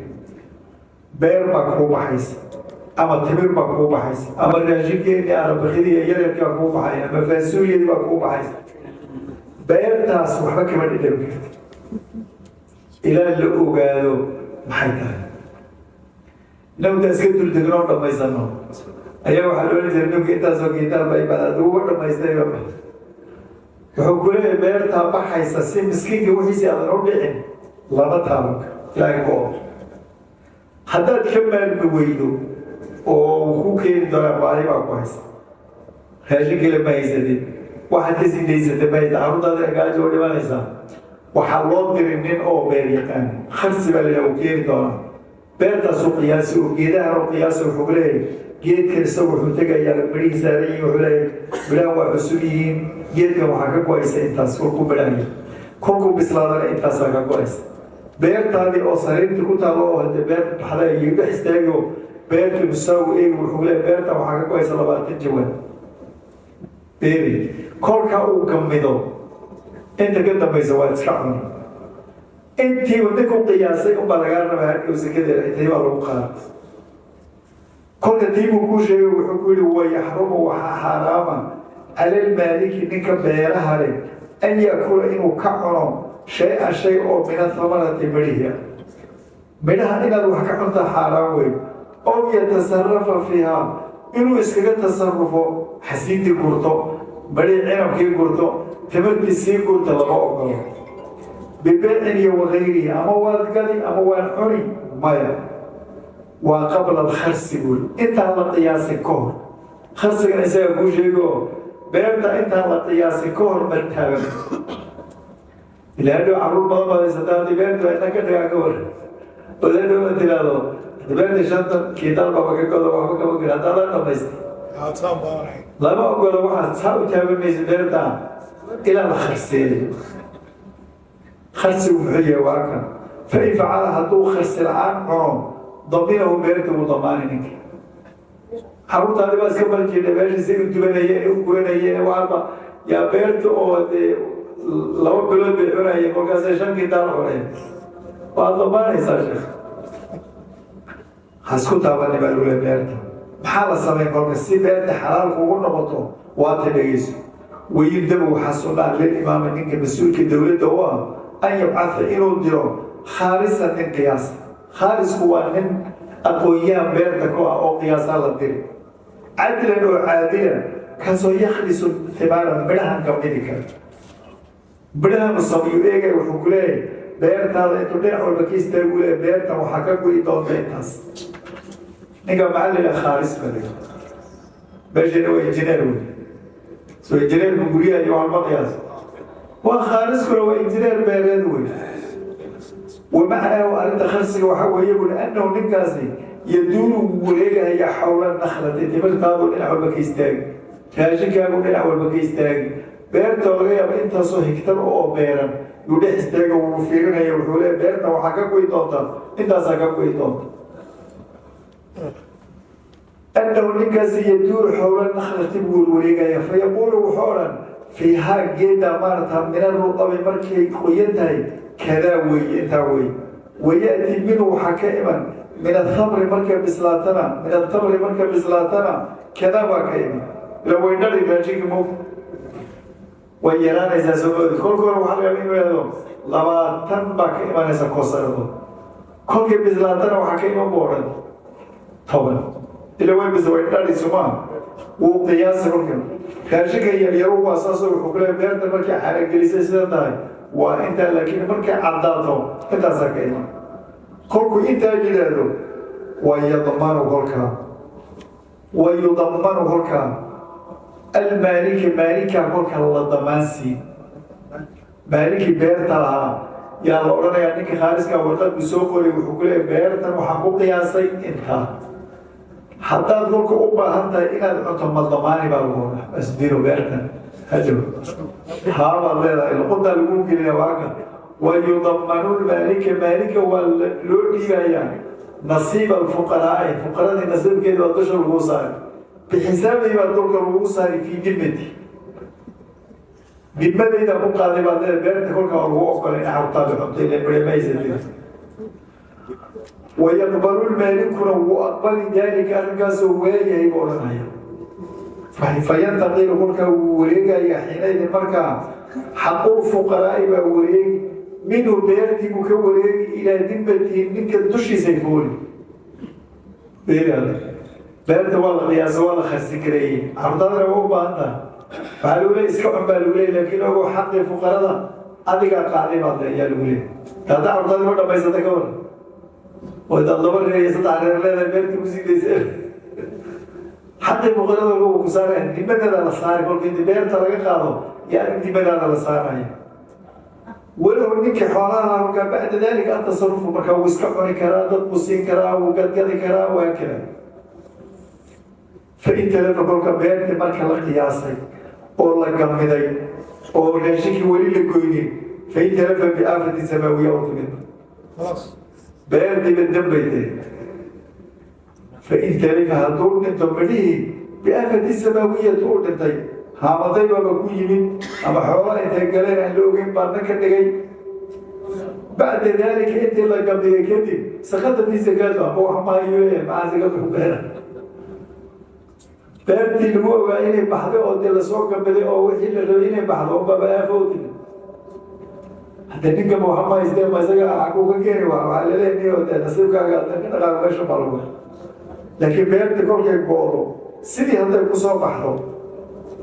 S1: Beer baa kuu baxaysa. Ama timir baa kuu baxaysa, ama raashinkeedii arabakidii iyo yaryarkii baa kuu baxaya, ama faasuuliyadii baa kuu baxaysa. Beertaas waxba kama dhidhabi karti ilaa la ogaado maxay tahay. Nawta iska duldegnoo dhammaysano ayaa waxaa loola jiray ninka intaasoo kintaal ba imaada aduguba dhamaystayba. Wuxuu ku leeyahay, beertaa baxaysa si miskiinka wixiisii aadan u dhicin lama taabanka ilaahay ku og. Haddaad ka maarmi weydo oo uu ku keeni doonaa, baahi baa ku haysa, raashin kale ma haysanin, waxaad ka sii daysata ma haysa, carruurtaadina gaajo u dhimanaysaa, waxaa loo diri nin oo beer yaqaan, kharsi baa la yidhaha. Uu keeni doonaa, beertaasuu qiyaasi oo geedahan oo qiyaasi. Wuxuu leeyahay, geedkan isagu wuxuu tegayaa midhihii saaran yihiin. Wuxuu leeyahay, midhahan waa cusub yihiin, geedkan waxaa ka go-aysa intaas kolkuu midhahaya, kolkuu bislaadana intaasaa ka go-aysa. Beertaadii oo sariirtii ku taalo oo hadee beer baxda iyo dhex istaago, beerta musaagu eegi. Wuxuu leeyahay, beertan waxaa ka go-aysa 20 jawaan beeri. Kolka uu gamido, inta ka dambaysa waa iska cuni. Intii uu ninku qiyaasay unbaa lagaa rabaa hadhow sakadeeda, intay baa lagu qaada. Kolka tii buu kuu sheegay. Wuxuu ku yihi, wayaxrumu, waxaa xaaraama, cala almaaliki, ninka beeraha leh, an yakula, inuu ka cuno, shay-an, shay oo min athamarati, midhihi ah. Midhaha inaad wax ka cuntaa xaaraan wey. Ow yatasarafa fiiha, inuu iskaga tasarufo, xasiintii gurto, midhihii cinabkii gurto, timirtii sii gurta, lama ogolo. Bibeycin iyo wakayrihi, ama waad gadi ama waan cuni, maya. Waa qabla alkharsi buuri, intaan la qiyaasin ka hor. Kharsigana isagaa kuu sheego. Beerta intaan la qiyaasin ka hor ma taagan. Ilaa hadhow carruur badan baad haysataa, haddii beerta inta ka tagaa ka war ood hadhow ma tiraahdo, hadii beerta 50 kiitaal baaba ka godo, waxba kama geli haddaadan dhamaystay.
S2: Haataan baan ahayn.
S1: Lama ogola. Waxaad saa u taaban maysa beerta ilaa la kharseeyo. Kharsigu muxuu yahay? Waa kan: fain facala, hadduu kharsi la-aan cuno, daminahu, beerta wuu damaani ninka. Carruurtaadi baa iska bari jirnay meesha say u dubanayeen, u guranayeen walba yaa beerta oo dee 2 bilood bay cunayeen, kolkaasay 5 kintaal cuneen. Waad damaanaysaa, sheekh, ha isku taabani baa lagu leeyahay. Beerta maxaa la samayn kolka si beerta xalaal kugu noqoto? Waata, dhegeyso. Wayundabu, waxaa sunnaa, lilimaami, ninka mas-uulka dowladda u ah, an yabcatha, inuu diro, khaarisan, nin qiyaasa. Khaarisku waa nin aqoon-yahan beerta ku ah oo qiyaasaa la diri, cadlan, oo caadila, kaasoo yakhlisu thimaara, midhahan kamidi kara. Midhahan sameeyu eegay. Wuxuu ku leeyahay, beertaada intuu dhinac walba ka istaagu leeyahay, beertan waxaa ka go'i doonta intaas. Ninka maxaa la yidhaha? Khaaris baa la yidhaha. Meeshana waa injineer wey. Soo injineerku guryaha iyo waxba qiyaas waa, khaariskuna waa injineer beereed wey. Wamacnaahu, arrinta kharsiga waxaa weeye buri, annahu, ninkaasi, yaduuru, wuu wareegahaya, xawla nakhlati, timirtaadu dhinac walba ka istaagi, raashinkaagu dhinac walba ka istaagi. Beerta laga yaaba intaasoo higtar oo beeran yuu dhex istaaga, wuu fiirinaya. Wuxuu leeya, beerta waxaa ka go'i doonta intaasaa ka go'i doonta. Annahu, ninkaasi, yaduuru xawla nakhlati, buu warwareegaya. Fayaquulu, wuxuu odhan, fiihaa, geeddaa maarata, min arutabi, markay qoyan tahay, kadaa weeye, intaa weeye. Wayaati minhu, waxaa ka iman, min athamri markay bislaatana, min atamri markay bislaatana, kadaa baa ka iman. Ila way dhali raashinka mo way yaraanaysaa soo moodi. Kolka hore waxaa laga yaaba inuu yihahdo 20 baa ka imanaysa koosarado, kolkay bislaatana waxaa ka iman buu odhan 10. Ila way bis way dhali somaa. Wuu qiyaasa kolkan raashinka yaryaru waa saasoo. Wuxuu ku leeyahay, beerta markay xaragelisay sidan tahay waa intaa, laakiin markay caddaato intaasaa ka iman. Kolkuu intaa yidhaahdo, waa yadmanu kolkaa, wa yudamanu kolkaa almaaliki, maalika kolka la damaansiin, maalikii beerta lahaa yaa la odhanayaa. Ninka khaariska warqad buu soo qoray. Wuxuu ku leeyahay, beertan waxaan ku qiyaasay intaa, haddaad kolka u baahan tahay inaad cunto, ma damaani baa lagu odhaa. Asdino beertan hajow haabaad leedahay, luquntaa lagu gelina waaka. Wayudamanu lmaalika, maalika waa loo dhiibayaa, nasiiba alfuqaraai, fuqaradii nasiibkeeda baa dusha lagu saaray, bixisaabihi baa dulka lagu saaray, fii dimati, dimadayda ku qaaday baad leedahay. Beerta kolka waa lagu ogolay in carruurtaada cunto, ila midhe mahaysatid. Wayaqbalu lmaalikuna, wuu aqbali, daalika arrinkaasoo waayahay buu odhanaya. Fayantaqilu, kolkaa wuu wareegayaa, xiinaydin markaa xaqulfuqaraa'i baa wareegi, minhu beertii buu ka wareegi, ilaa dimmatihi, ninka dushiisay fooli. Beerta waa la qiyaasa, waa la kharsigareeyey, carruurtaadana waa u baahan tahay. Waxaa lagu leey iska cun baa lagu leey, laakiin ogow, xaqii fuqarada adigaa qaaday baad ayaa lagu leey. Hadda carruurtaadi ma dhamaysata, ka waran? Oo hadaad laba reer iyo saddex reer leedahay, beerta kusii daysa, xaqii fuqarada lagu ku saaraya, dimadaada la saari. Kolka inta beerta laga qaado yaa adig dimadaada la saaraya. Walow ninkii xoolaha kolkaa bacda dalika atasarufu, markaa wuu iska cuni karaa, dad buu siin karaa, wuu gadgadi karaa, waa kala. Fain talafa, kolka beertii marka la qiyaasay oo la gamiday oo raashinkii weli la goynin, fain talafa biaafatin samaawiya u timid, beertiiba dambay tiri. Fain talifa, hadduu dhinto midhihii, biaafatin samaawiyatu u dhintay, haamaday baaba ku yimid ama xoola intay galeen aan la ogeyn baa na ka dhigay. Bacda daalika, intii la gamiyey kadib, sakadatii zakaatu amba wax maayo. Maxaa zakadu ku bixina? Beertii lagu ogaa inay baxday oo dee lasoo gamiday oo wixii la rabay inay baxdo unbaba aafo u timid. Hadde ninkaba waxa ma haystee, ma isaga xaguu ka keeni? Waxaa laleeyahay oo dee nasiibkaaga hadda ka dhaqaaqo meesha baa lagu. Laakiin beerta kolkay go'do, sidii hadday kusoo baxdo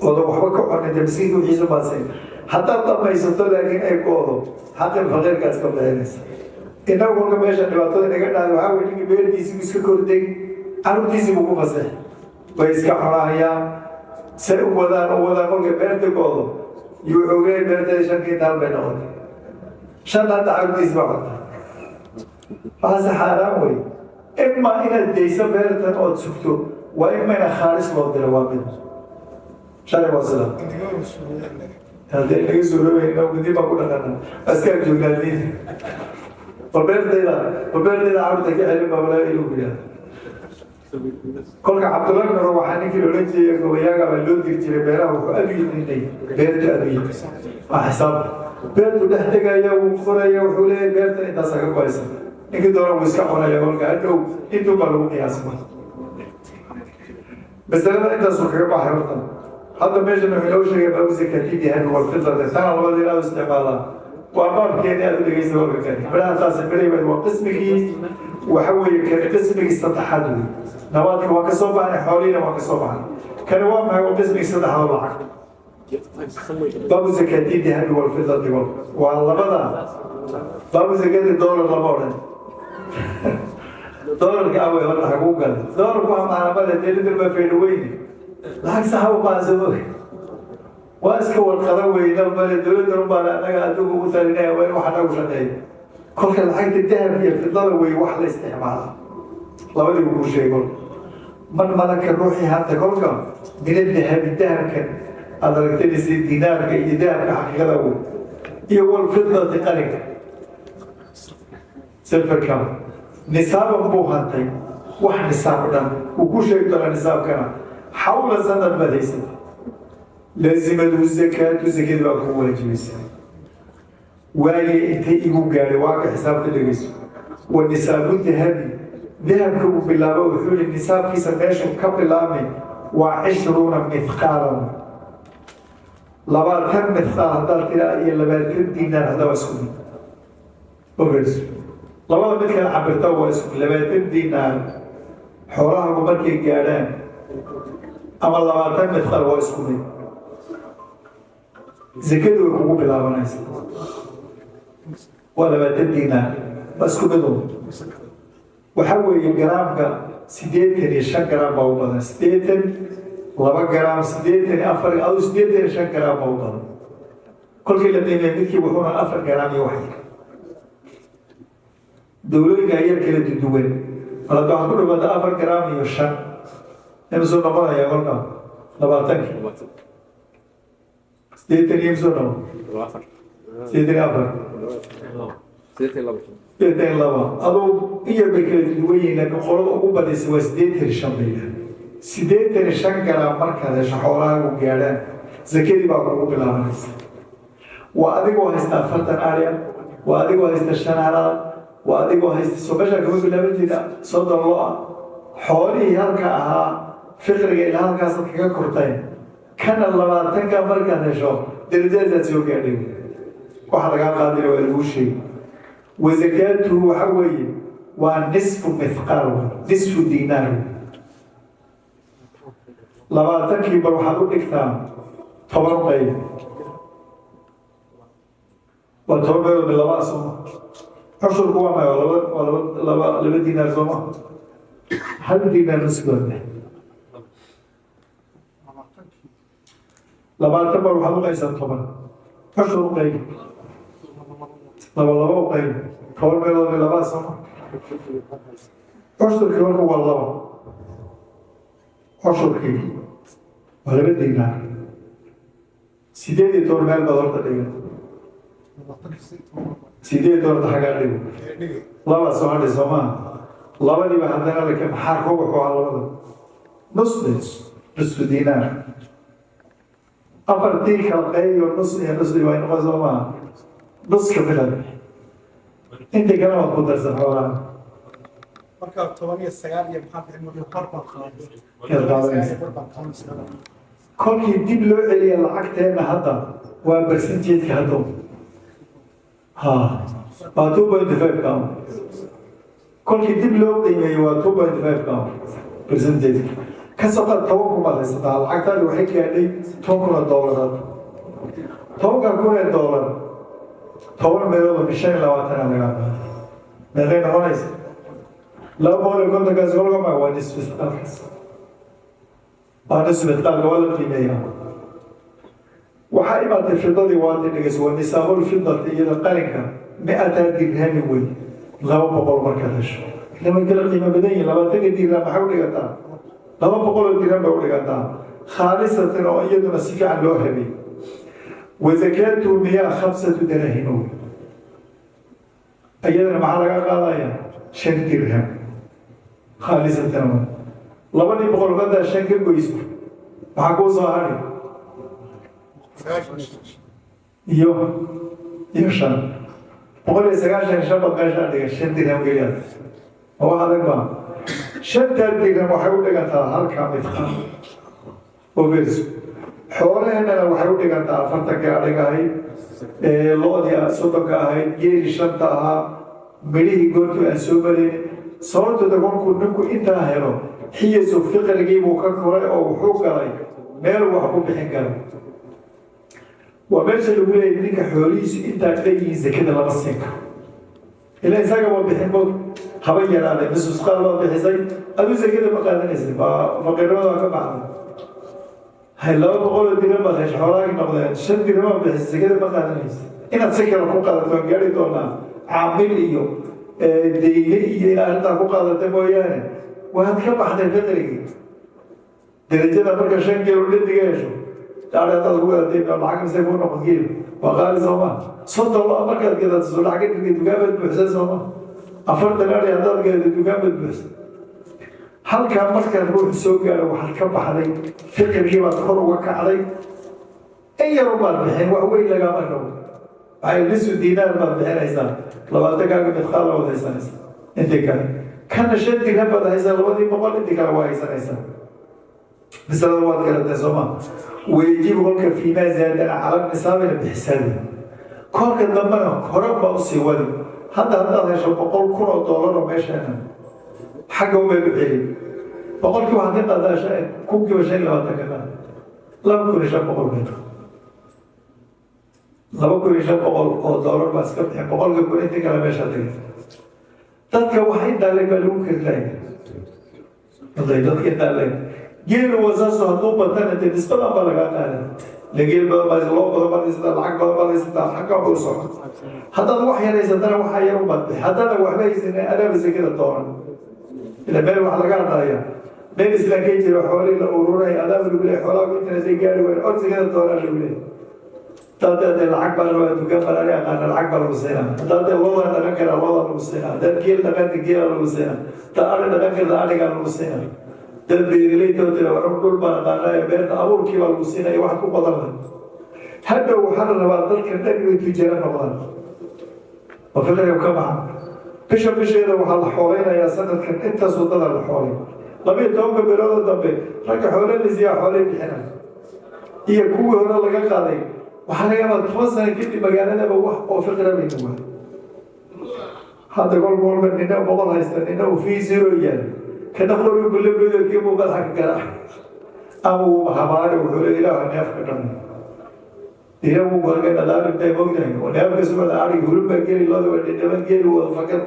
S1: oodan waxba ka cunin, dee miskiinka wixiisu baadsayn. Haddaad dhamaysato laakiin ay go'do, xaqin faqiirkaas ka bixinaysa. Innagu kolka meesha dhibaatada inaga dhacday waxaa wey, ninkii beertiisii buu iska kordeg, carruurtiisii buu ku fasex, way iska cunahayaan, say u wadaan u wadaan. Kolkay beerta go'do iyo wuxuu leeyahay beertayda 5 kintaal bay noqotay, shan hadda carruurtiisi baa cunta. Waxaase xaaraan wey. Ima inaad dayso beertan ood sugto, waa ima inaad khaalis loo diro. Waa mid sharci, waa sida haddee naga suuroobayna gudi baan ku dhaqana, askaa joognaa diin. Bal beertayda carruurta ka celin baa walaa inuu yidhaahdo. Kolka Cabdullahi bin Rawaxa, ninkii la odhan jiray gobayaaga baa loo diri jiray beeraha, wuxuu aad u yiqiinay beerta, aad u yiqiin, waa xisaab. Beertu dhex tegaya, wuu qoraya, wuxuu leeyahay beerta intaasa ka goysa. Ninkii doona wuu iska cunaya, kolka hadhow intuu baa lagu qiyaasma. Masalada intaasuu kaga baxay horta. Hadda meeshan wuxuu inoo sheegay baabu zakaati dahabi walfidati. Tana labada ilaa isticmaalaa waa baabkeeni. Aad u dhegeysta kolka kani midhaha taasi midhay waa qismigii, waxa weeye kani qismigii saddexaad wey. Nabaadka waa ka soo baxnay, xoolihiina waa ka soo baxnay. Kani waa maxay? Waa qismigii saddexaad oo lacag. Baabu zakaati dahabi walfidati waa labada. Baabu zakaati dollar lama odhan. Doolarka awey horta xaguu galay doolarku? Waa macna male, dee baa faydho weyne, lacag saxa u qaansamo, waa iska warqado weyna male. Dowladdan ubaa annaga adduunka ugu talinaya, waa in wax anagu shaqeeyo. Kolka lacagta dahab iyo fidada wey wax la isticmaalaa, labadii uu kuu sheegay. Kolka man malaka, ruuxii hanta kolka, min adahabi, dahabkan aad aragtanaysa, dinaarka iyo dahabka xaqiiqada wey, iyo walfidati, qalinka, silverka, nisaaban buu hantay, wax nisaab dhan wuu ku sheegi doonaa. Nisaabkana xawla, sanad baad haysatay, lazimadhu zakaatu, zakadii baa kugu waajibaysa. Waaye intay igu gaadhay? Waa ka xisaabta dhegeyso. Wa nisaabu dahabi, dahabka uu bilaabo, wuxuu yihi nisaabkiisa meeshuu ka bilaabmay waa 20 mithqaalan, 20 mithqaal haddaad tiraa iyo 20 dinaar haddaa waa isku mid. Ofiirso, labada mid kala cabirta waa isku 20 dinaar xoolahagu markay gaadhaan ama 20 mithqaal waa isku mid. Zakadu way kugu bilaabanaysa waa 20 dinaar, waa isku mid un. Waxaa weeye garaamka 85 garaam baa u badan, 82 garaam, 84, adu 85 garaam baa u badan. Kolkii la qiimeeya midkii wuxuuna 4 garaam iyo wax yar. Dowlooyinka yar kala duduwan. Bal hadda waxaad ku dhawaata 4 garaam iyo 5, imisuu noqonaya kolka 20-kii? 80 iyo imisuu noqon? 84, 82. Aduu in yar bay kala duwan yihiin, laakiin qolada ugu badaysa waa 85 bay yidhahdeen. 85 garaam markaad hesho, xoolahaagu gaadhaan, zakadii baa kugu bilaabanaysa. Waa adigoo haysta 40 ariya, waa adigoo haysta 5 halaad. Waa adigoo haysta soo meeshaa kama bilaaban jira 30 lo-a. Xoolihii halka ahaa fiqriga ilaa halkaasaad kaga kortay. Kana 20-ka markaad hesho, darajadaasaad soo gaadhay. Waxa lagaa qaadina waa laguu sheegi. Wa zakaatuhu waxa weeye waa nisfu mithqaal wey, nisfu diinaar wey. 20-kii bar waxaad u dhigtaa 10 qayb. Waa 10 meelood mid laba, sooma? Cushurku waa maya? Waa laba, waa laba diinaar, sooma? Hal diinaar nuskood. 20 bar waxaad u qaysaa 10. Cushur u qayb, laba laba u qayb, 10 meelood mid labaa, sooma? Cushurkii marka waa laba. Cushurkii waa 2 diinaar. 18 meel baad horta dhigan. 18 xagaa dhigo, laba soo hadhay, soomaa? Labadiiba haddana lake maxaa rubuxu ahaa labada? Nus dhe, nusfu diinaar. Afartii kala qaybiyo, nus iyo nus way noqon, soo maa? Nus ka mid a, intii kale waad ku darsan xoolaha.
S2: Marka 19 iyo maxaa bixin? Marka bar baad qaadanaysaa.
S1: Yaad qaadanaysaa.
S2: Bar baad qaadanaysaa.
S1: Kolkii dib loo celiya lacagteenna hadda waa percentage-ka hadda, ha, waa 2.5 count. Kolkii dib loo qiimeeyo waa 2.5 count percentage. Ka soo qaad 10,000 baad haysataa. Lacagtaadi waxay gaadhay 10,000 oo dollar. Hadda 10,000 ee dollar 10 meelood oo 25 lagaa qaaday, meeqay noqonaysa? 250-kaasi kolka ma waa nisfu mithqaalkaas? Waa nisfu mithqaalka, waa la qiimeeyaa. Waxaa imaatay fidadii. Waatay, dhegeyso. Waa nisaabulfidati, iyada qalinka, 200 dirhami wey, 200 markaad hesho. Lamay kala qiimo badan yihin. 20-ka dirham maxay u dhigataa? 200 oo dirham bay u dhigataa, khaalisatan oo iyaduna si fiican loo habay. Wa zakaatu miyaa 5 daraahim wey. Iyadana maxaa laga qaadaya? 5 dirham khaalisatan wey. 200 haddaa shan ka goyso, maxaa kuu soo hadhi? Iyo shan, 195 baad meeshaa dhiga. 5 dirham keliya ma wax adag ba? Shantaa dirham waxay u dhigantaa halka midqaal ogeys. Xoolaheennana waxay u dhigantaa 40-kii adhiga ahayd, lo-dii 30-ka ahayd, geeli shanta ahaa, midhihii goortuu aan soo marayn. Sababtooda kolkuu ninku intaa helo, xiyasu fiqrigii buu ka koray oo wuxuu galay meel wax ku bixin karo. Waa meesha lagu leeyay ninka xoolihiisu intaa dhan yihiin zakada lama siin karo, ila isaga ma bixin mog. Haba yaraaday, misusqaal baad bixisay, aduu zakada ma qaadanaysa. Waa faqiirnimada waa ka baxday. Hay, 200 oo dirham baad hesha, xoolahaagi noqdeen, 5 dirham baad bixisay, zakada ma qaadanaysa. Inaad si kale ku qaadato waan gaari doonaa, caamil iyo deyne iyo inaad arrintaa ku qaadata mooyaane, waad ka baxday fiqrigii darajada. Marka shan geelo dhediga hesho, gaari haddaad ku gadatay, lacag mise kuu noqon? Geel waa qaali, sooma? 30 lo markaad gadato, soo lacag ka dhigay, dukaamaad buuxsan, sooma? 40 ari haddaad gadato, dukaamaad buuxsan. Halkaa markaad ruuxu soo gaaro, waxaad ka baxday fiqrigii, baad kor uga kacday. In yarun baad bixin, wax weyn lagaama rabo. Waxay nisu diinaar baad bixinaysaa, 20-kaaga midqaal la wad haysanaysaa. Intii kale kana 5 dirham baad haysaa, 200-dii intii kale waa haysanaysaa. Masalada waad garatay, sooma? Wayajibu kolka fiimaa zaadana cala nisaabina bixisaabi. Kolka dambena hore baa usii wadi. Hadda haddaad hesho 100,000 oo dollar oo meesheena, xagga unbay u celin. Boqolkii waxaad ka qaadaa kunkiiba 25 ka qaad, 2,500 bay, 2,500 oo dollar baa iska bixin 100,000. Intii kale meeshaa dhigay. Dadka wax intaa leeg baa lagu kari lahay. Wallahi, dadka intaa leeg geelu wasaaso hadduu batana, dee nisbadan baa lagaa qaaday. La geel badan baa, loo badan baad haysataa, lacag badan baad haysataa, xagga u socon. Haddaad wax yaraysatana, waxaa yar u baad bixi. Haddaadan waxba haysanin, adaaba sekada doonan. Ila meel wax laga hadlaya, meel islaamkay jira, xoolihii la ururay, adaaba lagu leeyahay xoolaha intaasay gaari wayn, or sekada doonaa lagu leeyahay. Haddaad dee lacag baa rabaa, dukaan baa laga yaqaana, lacag baa lagu siinaa. Haddaad dee looda dhaqan karaa, looda lagu siinaa. Haddaad geel dhaqanta, geela lagu siinaa. Haddaad ari dhaqan karta, arigaa lagu siinaa. Haddaad beeraleyda tira, war dhul baan aqaanaa, beerta abuurkii baa lagu siinaya, wax ku badan leh. Hadhow waxaa la rabaa dadka dhan inay tujaaro noqdaan oo fiqriga ka baxa. Bisha bisheeda waxaa la xooleynayaa sanadkan intaas wadada la xoolay. 12-ka bilooda dambe ragga xoole lisiyaa xoolay bixinay iyo kuwii hore laga qaaday. Waxaa laga yaabaa 10 sano kadib magaaladaba wax oo fiqra bayna waa. Hadda kolka walba nina 100 haysta, nina uu fii zero yaal, kana qorigu kula godo, kii buu madaxa ka garaac ama uu habaari. Wuxuu le, "Ilaahu neefka dhan ilaah wuu marka dhadaalimtay." Mogtahay oo neefka sumada arig hulub baa geli, looda waa dhidhaban, geeli wada fakan.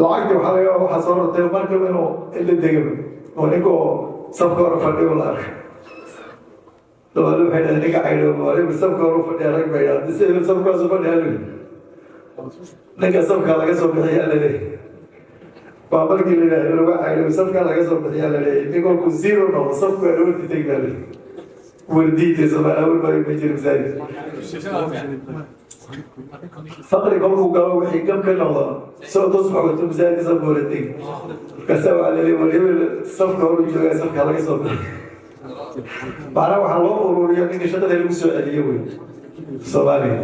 S1: Lacagti waxaa laga yaabaa waxaa soo rartay markaba inuu la degaba oo ninka oo safka hore fadhiyo la arkay. Soomaali waxay dhahdeen, "Ninka caydhooba waliba safka hore u fadhiya." Rag bay dhahdeen, si safkaasu fadhiya lu ninka safkaa laga soo bixiyaa laleeyahay. Waa markii la yidhaha hebel waa caydhoob, safkaa laga soo bixiyaa laleeyahay. Nin kolkuu zero noqdo, safku waa dhawarti tegi baa laleeyahay. Wardiida Soomaali awal baa ma jiro masaajid. Faqri kolkuu galo, wixii gam ka noqdo, soo tusbax wato, masaajidka safka hore tegi. Markaasa waxaa laleeyahay, "War hebel safka hore joogaa, safka laga soo bixiy." Macnaha waxaa loo ururiyo ninka shaqada lagu soo celiyo wey Soomaaliga.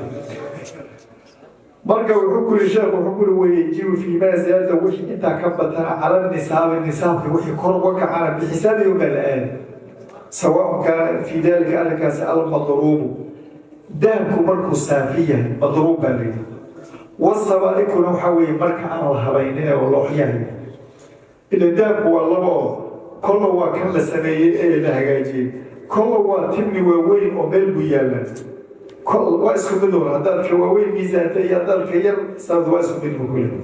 S1: Marka wuxuu ku yiri sheekhu, wuxuu ku yiri, ويجب فيما زاد, wixii intaa ka batana, على النصاب, nisaabka wixii kor uga kacana, بحساب يوم الآن، سواء كان في ذلك arrinkaasi المضروب, dahabku markuu saafi yahay madruub baa layidhi, wasabaaikuna waxaa weeye marka aan la habaynin oo looxyahay. Ila dahabku waa laba oo kolla waa kan la sameeyey ee la hagaajiyey, kolla waa timni waaweyn oo meel buu yaalla. Kol waa isku mid uun, haddaad ka waaweyn miisaanta iyo haddaad ka yar saabta, waa isku mid buu ku leeyahay.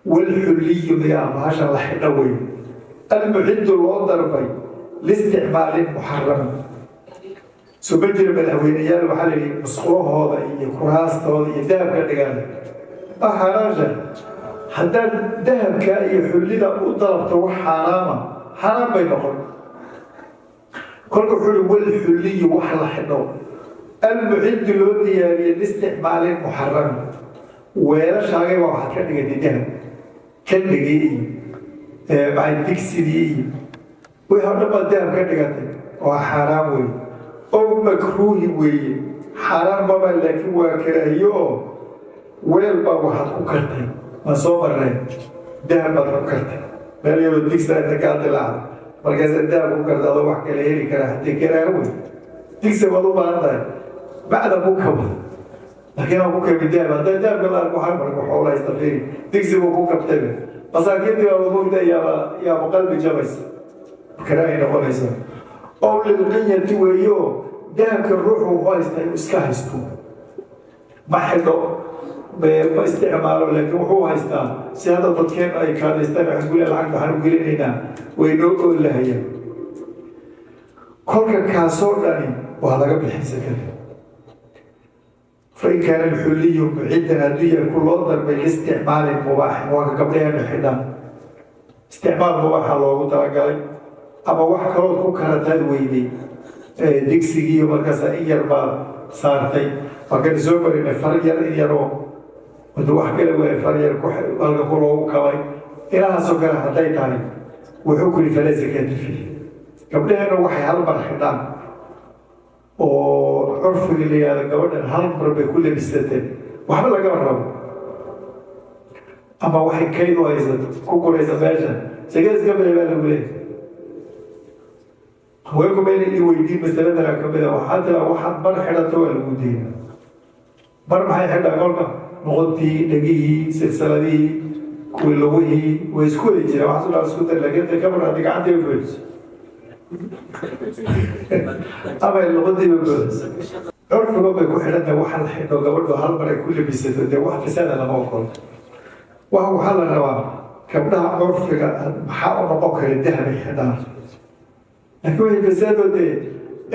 S1: والحلي miyaa bahashan la xidho wey, المعد loo darbay لاستعمال محرم. Soo ma jira madaxweyneyaal waxaa la yidhi musqulahooda iyo kuraastooda iyo dahabka dhigan? Waa xaaraasha. Haddaad dahabka iyo xullida u dalabto wax xaaraama, xaaraan bay noqon. Kolka wuxuu uhi, والحلي, wax la xidho, المعد loo diyaariyey لاستعمال محرم. Weelashaagay baa waxaad ka dhigatay dahab, kaldhigii iyo maxay digsidii iyo wixii o dhan baad dahab ka dhigatay, waa xaaraam wey. أو مكروه weeye, xaaraan maba, laakiin waa karaahiyo. Oo weel baa waxaad ku kartay, waan soo marnay, dahab baad ku kartay meel yaroo digsa inta kaa dilaacda, markaasaa dahab ku karta adoo wax kale heli kara. Haddii karaaho wey, digsi waad u baahan tahay, bacda ku kaba, laakiin aan ku kabi dahab. Haddaa dahabka la arko, waxaa marka xoolo haysta, fiiri, digsi buu ku kabtayba. Masaakiintii baa mogta yaaba yaaba qalbi jabaysa, karaahay noqonaysa. أو للقنية weeyo, dahabka ruuxu wuxuu haystaa inuu iska haysto, ma xidho, ma isticmaalo, laakiin wuxuu haystaa si hadda dadkeen ay kaadaystaan. Waxaan ku leeyahay, lacagta waxaan u gelinaynaa way noo oolahayaan. Kolka kaasoo dhani waa laga bixin sakada. فإن كان الحلي معدا, hadduu yahay ku loo darbay لاستعمال مباح, waa ka gabdhaheenu xidhaan, isticmaal mubaaxa loogu talagalay, ama wax kalood ku karataad weyday digsigiiyo markaasa in yar baad saartay. Waa kan soo marinay, far yar in yaroo wadu wax kale waay, far yar halka ku loogu kabay, ilahaasoo kale hadday tahay, wuxuu ku yidhi فلا زكاة فيه. Gabdhaheena waxay hal mar xidhaan oo curfiga la yihahdo gabadhan hal mar bay ku labisateen, waxba lagama rabo, ama waxay kayd u haysato ku guraysa meesha, sakada iska bixi baa lagu leeyahay. Haweenku mayna i weydiin masaladana kamid a. Waxaa tiraa, waxaad mar xidhato waa lagu deyna. Mar maxay xidhaa? Kolka noqontii, dhegihii, silsiladihii, kuwii lugihii way isku wadi jireen. Waxaas dhaa isku dar, laakiin de kamar haddii gacantiiba buuxiso ama luqadiiba buuxiso, curfiga bay ku xidhan tahay. Waxa la xidho gabadhu hal mar ay ku labisato, dee wax fasaada lama ogolo. Waxaa la rabaa gabdhaha curfiga maxaa u noqon kara? Dahabay xidhaan, laakiin waxay fasaadoo dee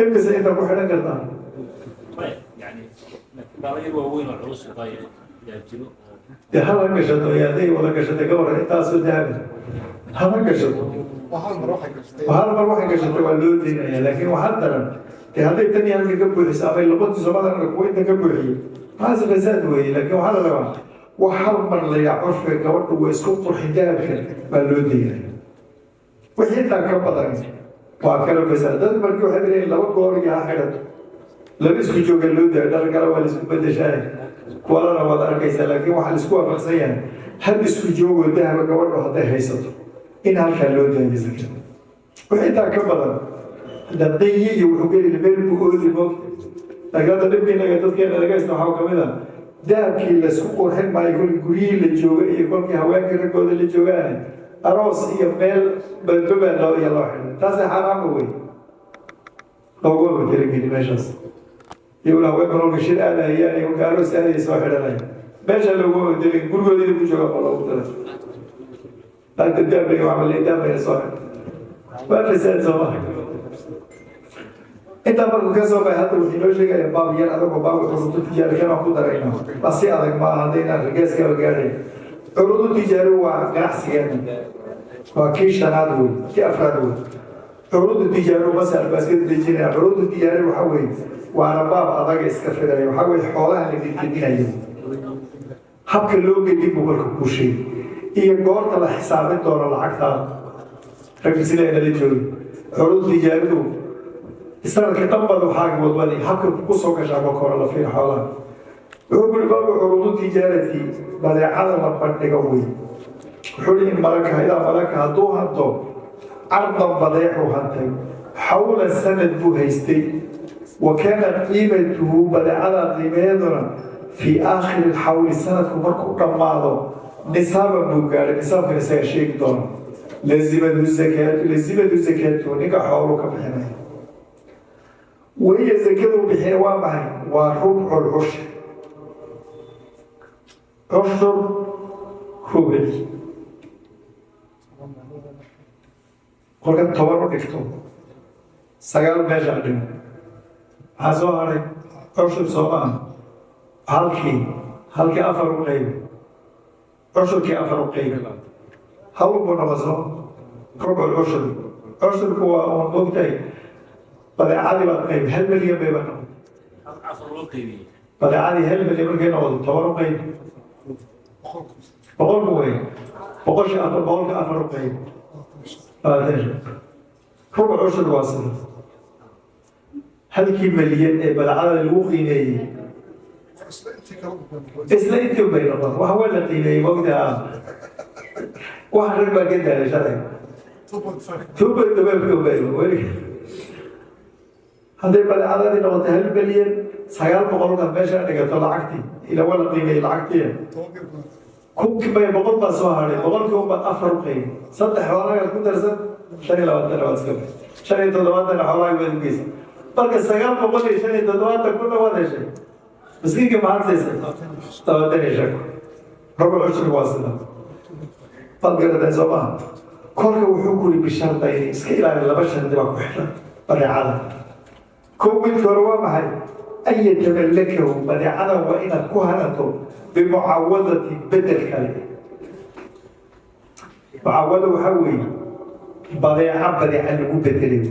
S1: imise inta ku xidhan kartaa?
S3: Yani baalayar waaweyn oo culus baa yaa jiro oo
S1: Dee hala gashato iyo hadday wada gashatay ka waran intaasoo dahaba hala gashato.
S2: Hal mar waxay gashtay.
S1: Hal mar waxay gashatay waa loo deynaya, laakiin waxaa daran dee hadday tan iyo halka ka buuxiso ama luqadii Soomaalida kuwa inta ka buuxiyey, maxaase fasaad weeye. Laakiin waxaa la rabaa wax hal mar la yaa curfiga gabadhu way isku qurxin, dahabka baa loo deynaya. Wixii intaa ka badan waa kala fasaad. Dad markii waxay leeyihin laba goor iyo ha xidhato, laba isku jooga loo daayo, dhar kale waa la isku bedeshaay. Kuwalana waad arkaysaa, laakiin waxaa laisku waafaqsan yahay hal isku joogoo dahaba gabadhu hadday haysato in halkaa loo daayo zakada. Wixii intaa ka badan hadda dayi iyo wuxuu geli meel buu ooli moogta. Laakiin hadda dhibka innaga dadkeena laga haysta waxaa kamid ah dahabkii laysku qurxin maayo kolkii guryihii la jooga iyo kolkii haweenkii raggooda la joogaan, aroos iyo meel badbabaa loo iyo loo xidhay. Taasi xaaraama wey, looguma talageli meeshaas. Iyaguna haweenka kolka shir aadayaan iyo kolka aroos aadaya soo xidhanaya, meesha looguma talageli. Gurigoodina ku joogaan baa loogu talay. Naagta dahablayga waxaa la dahablayna soo xidhay, waa fasaad, soo maha? Intaa markuu ka soo baxay, hadda wuxuu inoo sheegaya baab yar adagoo baabka curudu tijaari kana ku darayno. Waa si adag maaha haddaynaan ragaaskaba gaadhay. Curudu tijaari waa ganacsigeena, waa kii shanaad wey, kii afraad wey. Curudu tijaari masal baa iska dejinaya. Curudu tijaari waxa weeye, waana baab adag, iska filaya. Waxaa weye xoolaha la gedgedinayo, habka loo gedin buu marka kuu sheegay iyo goorta la xisaabin doono lacagtaada. Ragga sida inala joogi, curudu tijaaridu sanadka dhan baad waxaaga wadwadi, habka kugu soo gashaa marka hore la fiir xoolaha. Wuxuu kuri baabu curudu tijaarati, badeecada la bandhigo wey. Wuxuu hi in malaka, idaa malaka, hadduu hanto cardan, badeecuu hantay, xawlan, sanad buu haystay, wa kaana qiimatuhu, badeecada qiimaheeduna, fii aakhiri alxawli, sanadku markuu dhammaado, nisaaban buu gaadhay. Nisaabkan isaga sheegi doona. Lazimatu zakaatu, lazimatu zakaatu, ninka xooluu ka bixinaya. Wahiya, zakadu bixina waa maxay? Waa rubcu lcushr, cushur rubici. Kolka 10 u dhigto, 9 meesha dhigo, maxaa soo haray? Cushur, soo maaha? Halkii afar u qaybi, cushurkii afar u qaybi, hal buu noqon, soo rubcu cushur. Cushurku waa uun mogtahay badeecadii baad qaybi, 1 milyan bayba noqotay.
S3: Afar loo qaybiyey.
S1: Badeecadii 1 milyan markay noqoto, 10 u qaybi, 100-ku wey. Boqolkii afar, boqolka afar u qaybi, 25. Rubuc cushur waa sida halkii milyan ee badeecada lagu qiimeeyey isla intii bay noqon. Wax waa la qiimeeyey mogtaa, wax rag baa ka daalay sharciga 2.5 bay weli. Hadday badeecadadii noqotay 1,900,000, meesha dhigato lacagtii, ila waa la qiimeeyey lacagtii, kunkii bay 100 baa soo hadhay. 100-kii unbaad afar u qaybi, saddex xoolagaad ku darsan, 25 waad iska bixi, 75 xoolaaga baad u geysa. Marka 975 kunna waad heshay. Miskiinka maxaad siisay? 25 kun. Rubuc cushur waa sida, waad garateen, soo maha? Kolka wuxuu kuri bishardayni, iska ilaali, laba shardi baa ku xidhan badeecada. Kow, midka hore waa maxay? An yatamallakahu, badeecada waa inaad ku hanato, bimucawadati, bedel kale. Mucawada waxaa weeye badeeca badeeca lagu bedelay.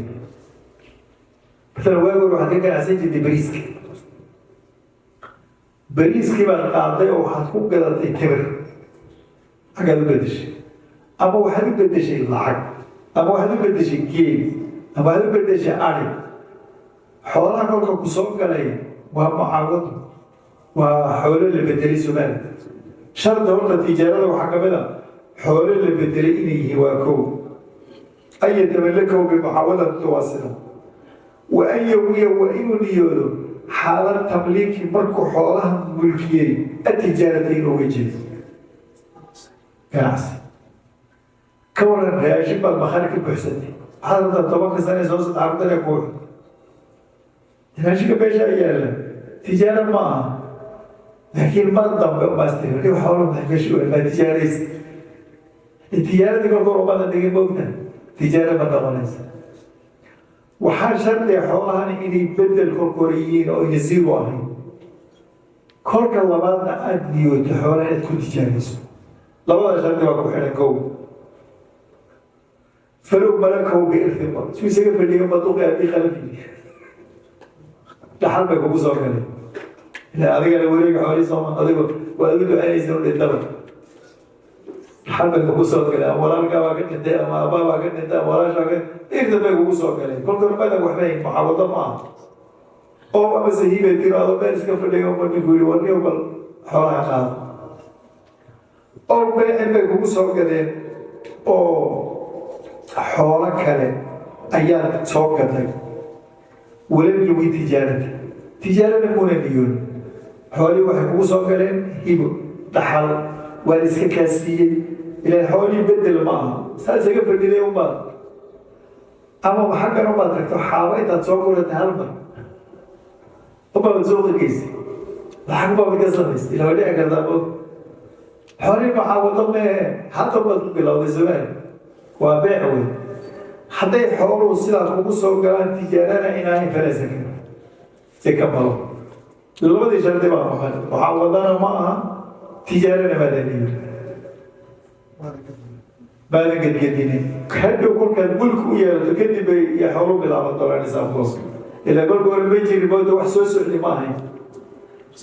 S1: Masalan, waagi hore waxaad ka ganacsan jirtay bariiska. Bariiskii baad qaaday oo waxaad ku gadatay timir, xaggaad u bedeshay, ama waxaad u bedeshay lacag, ama waxaad u bedeshay geel, ama waxaad u bedeshay ari. Xoolaha kolka ku soo galay waa mucaawado, waa xoolo la bedelay. Somaali shardi horta tijaarada waxaa kamid a xoolo la bedelay inay yihiin, waa kow. An yatamallakahu bimucaawadati waa sida. Wa an yawiya, waa inuu niyoodo, xaalad tamliiki, markuu xoolaha mulkiyey, atijaarata, inuu uga jeedo ganacsi. Ka waran raashin baad bakhaar ka buuxsatay, waxaad rabtaa 10-ka sane soo socda carruurtana kuu raashinka meeshaa yaalla, tijaaro ma aha. Laakiin mar dambe umaastiri xoolo maxay meesha u maa tijaaraysa? Tijaaradii kolka hore umaada dhigin, moogta, tijaaro ma noqonaysa. Waxaa shardiga xoolahani inay bedel kolka hore yihiin oo ayna zero ahayn. Kolka labaadna aada niyooto xoolaha inaad ku tijaarayso. Labada shardi baa ku xidhan. Kow, falow malakahu biirthin, ba suu isaga fadhiyo maduqi abii khalafi, dhaxal bay kugu soo galeen. Ila adigana wareega xoolihii sooma, adigu waad ugu ducaynaysa u dhintaba, dhaxal bay kugu soo galeen. Ama walaalkaa baa ka dhintay, ama aabaa baa ka dhintay, ama walaashaa ka irthin bay kugu soo galeen. Kolka hormada waxba mucaawado ma aha. Oo ama sahiibay tiro, adoo meel iska fadhiyo ma ninku yidhi, war niyo bal Xoolaha qaado oo beecin bay kugu soo gadeen oo xoolo kale ayaad soo gaday. ولم ينو تجارة, tijaarana muuna niyoon. Xoolihii waxay kugu soo galeen hibo, dhaxal, waa la iska kaa siiyey. Ilaan xoolihii bedel ma aha, saa isaga fadhiday unbaad ama xaggan unbaad tagto, xaabo intaad soo guratay hal mar unbaad suuqa geysay, lacag baabad ka samaysay. Ila way dhici kartaa moog. Xoolihii maxaa wado mee, hadda baad ku bilowday somaali, waa beec wey. Hadday xooluhu sidaa kugu soo galaan, tijaarana inaanay falaysan karin si ka malo. Labadii shardi baa maqan: waxaa wadana ma aha, tijaarana maadaniyo maadan gedgedinin. Hadhow kolkaad mulki u yeelato kadib bay iyo xoolu bilaaban doonaan nisaabkooda. Ilaa kolka hore ma jirin mooda, wax soo socdi ma ahayn.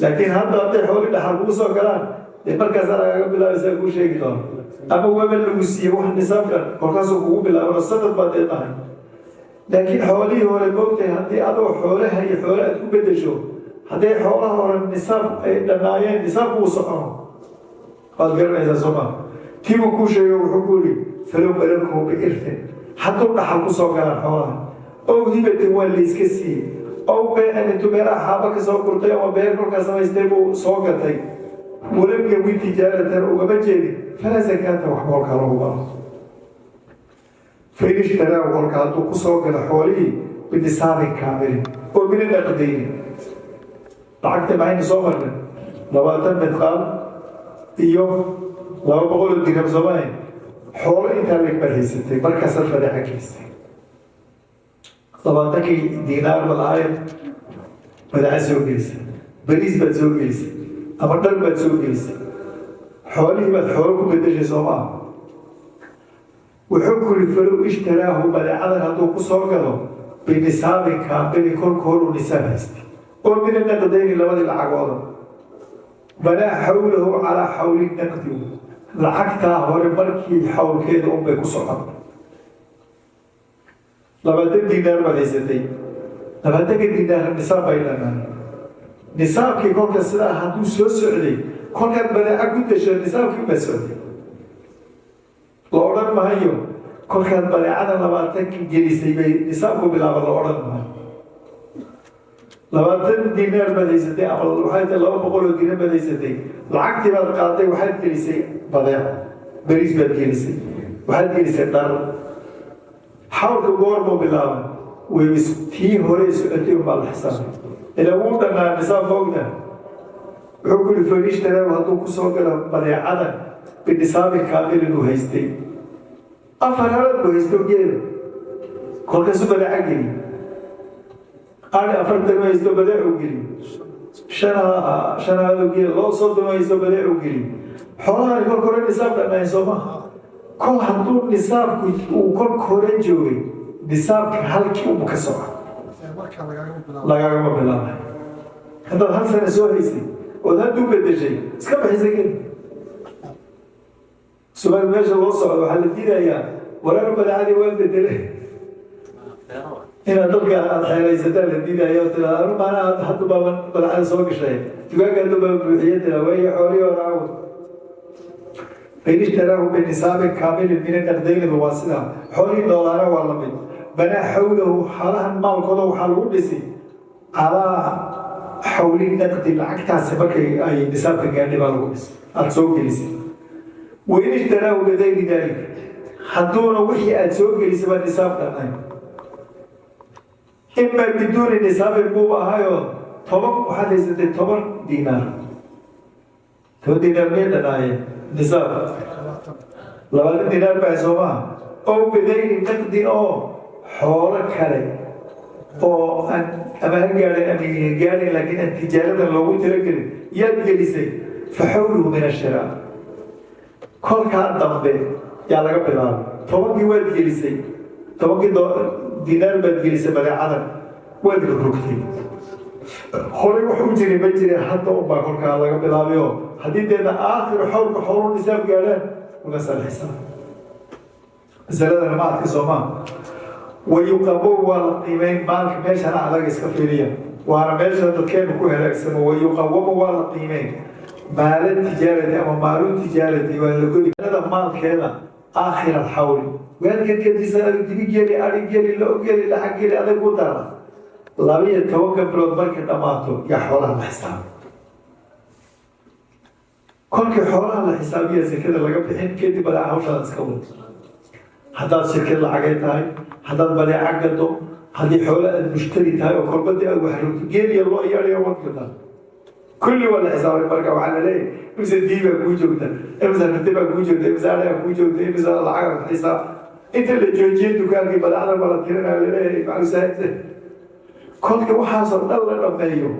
S1: Laakiin hadda hadday xooli dhaxal kugu soo galaan, dee markaasaa lagaaga bilaabaysaa, kuu sheegi doona, ama waaba lagu siiyey wax nisaabkan, kolkaasuu kugu bilaabano, sanad baad dee tahay. Laakiin xoolihii hore, moogtahay, haddii adoo xoolaha iyo xoole aad ku bedesho, hadday xoolaha hore nisaab ay dhammaayeen, nisaabku uu socono, waad garanaysaa, soo maa? Tiibuu kuu sheegay. Wuxuu ku yidhi: فلو ملكه بإرث, hadduu dhaxal ku soo galaan xoolaha, أو هبة, waa layska siiyey, أو بيع, intuu meelaha xaaba ka soo gurtay ama beer kolkaa samaystay buu soo gatay, ولم ينو تجارة ugama jeedin, فلا زكاة, wax kolkaa lagu maro. فإن اشتراه, kolka hadduu ku soo galo xoolihii بنصاب كامل oo من النقدين, lacagta maxaynu soo marnay? 20 midqaal iyo 200 oo dirham, soomahay? Xoolo intaa leg baad haysatay, markaasaad badeeca geysay. 20kii diinaar baad ahayd, badeeca soo gelisay, bariis baad soo gelisay ama dhar baad soo gelisay. Xoolihii baad xoolo ku bedeshay, soo maa? Wuxuu ku yidhi: فلو اشتراه, badeecadan hadduu ku soo galo بنصاب كامل, kolka horuu nisaab haystay oo من النقدين, labadii lacagooda, بنى حوله على حول النقد, lacagtaa hore markii xawlkeeda unbay ku socon. 20 diinaar baad haysatay, 20ka diinaar nisaab bay dhanaan. Nisaabkii kolka sidaa hadduu soo socday, kolkaad badeeca ku dasho, nisaabkii baa socday. La odhan maayo kolkaad badeecada 20kii gelisay bay nisaabku bilaaba, la odhan maayo. 20 diinaar baad haysatay ama waxay tahay 200 oo diinaar baad haysatay, lacagtii baad qaaday, waxaad gelisay badeeco, bariis baad gelisay, waxaad gelisay dhar. Xawlka goormuu bilaabay? Way tii hore socotay unbaa la xisaabay, ilaa wuu dhanaa nisaab, moogta. Wuxuu ku yidhi: فإن اشتراه, hadduu kusoo galo badeecadan بنصاب كامل uu haystay, 4 halaad buu haysto geela, kolkaasuu badeeca geliy. Ari 40 u haysto, badeecuu geliy. 5 halaadoo geela, loo 30 haysto, badeecuu geliy. Xoolahani kolka hore nisaab dhannayn, soo maha? Kol hadduu nisaabku uu kolka hore joogay, nisaabka halkii unbu ka soco.
S2: Marka lagagama bilaabo.
S1: Lagagama bilaabay. Haddaad hal sana soo haysay ood hadda u bedeshay, iska bixisay kadib. Sumaal meesha loo socdo, waxaa la diidayaa waraanu badeecadii waan bedele inaad dadka aada xeelaysataan la diidaya oo tiraa anu maanaa hadda baaban badeecada soo gashay, dukaanka hadda baaban buuxiye, tiraa waayo xoolihii hore cawd. فإن اشتراه بنصاب كامل من النقدين, waa sidaa. Xoolihii noolaana waa la mid. بنى حوله, xoolahan maalkooda waxaa lagu dhisay على حول النقد, lacagtaasi markay ay nisaabka gaadhay baa lagu dhisay aada soo gelisay. وإن اشتراه بغير ذلك, hadduuna wixii aada soo gelisay baa nisaab dhannayn, إما بدون نصاب buuba ahayoo, 10 waxaad haysatay, 10 diinaar. 10 diinaar miyay dhanaayeen nisaab? 20 diinaar baa, soo maha? أو بغير نقد, oo xoolo kale oo aan ama ha gaadhin ama iyan gaadhin, laakiin aan tijaaradan loogu talagelin yaad gelisay, فحوله من الشراء, kolkaa dambe yaa laga bilaabay. 10kii waad gelisay, 10kii diinaar baad gelisay badeecadan, waad rogrogtay. Horay wax u jiray ma jire, hadda unbaa kolkaa laga bilaabayo. Haddii deedna aakhiru xawlka xoolu nisaab gaadhaan, kolkaasaa la xisaab. Masaladana ma adka, soo maa? ويقوم, waa la qiimeyn maalka. Meeshana adag iska fiiriya, waana meesha dadkeenu ku halaagsamo. ويقوم, waa la qiimeyn. Maala tijaarati ama maalu tijaarati waa la godi da maalkeeda aakhir alxawli. Waad gadgadisan adig, dibi geli, ari geli, lo geli, lacag geli, adag ku dara. 12-ka bilood markay dhammaato yaa xoolaha la xisaabay. Kolkii xoolaha la xisaabiya zakada laga bixin. Kadib badeeca hawshaada iska wado. Haddaad shirkad lacagay tahay, haddaad badeeca gado, haddii xoolo aad mushtari tahay oo kolbadii aad wax rogto, geel iyo loo yeedhayo wad gadaa, kulli waa la xisaabay. Marka waxaa la leeyahay imse dii baa kuu joogta, imse rati baa kuu joogta, imse adhaa kuu joogta, imse lacag xisaab. Inta la joojiyey dukaankii badeecada baa la tirinaya, laleeyahay macusaahibse. Kolka waxaasoo dhan la dhameeyo,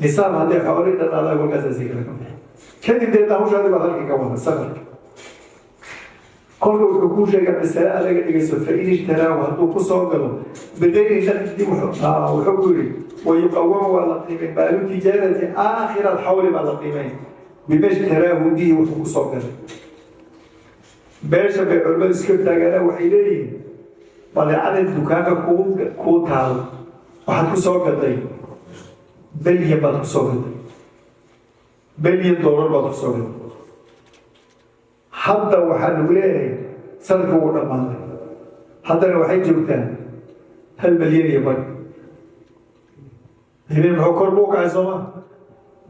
S1: nisaab hadday xoolii dhan adaa, kolkaasaa sika laga bixi. Kadib deedna hawshaadi baad halkii ka wada safarka. Kolka wuxuu kuu sheegaa masale adaga dhigayso. Fain ishtaraahu, hadduu ku soo galo bigayri naqdi, wuxuu ku yidhi wayuqawamu, waa la qiimay, maalu tijaarati aakhir alxawli baa la qiimay, bima ishtaraahu bihi, wuxuu ku soo galay. Meesha bay culimmadu iska taagaana. Waxay leeyihiin badeecada dukaanka kuu taal waxaad ku soo gaday bilyan baad ku soo gaday, $1 bilyan baad ku soo gaday. Hadda waxaa lagu leeyahay sanadka wuu dhammaaday, haddana waxay joogtaa 1.5 milyan. Habeen muxuu kor buu kacay sooma?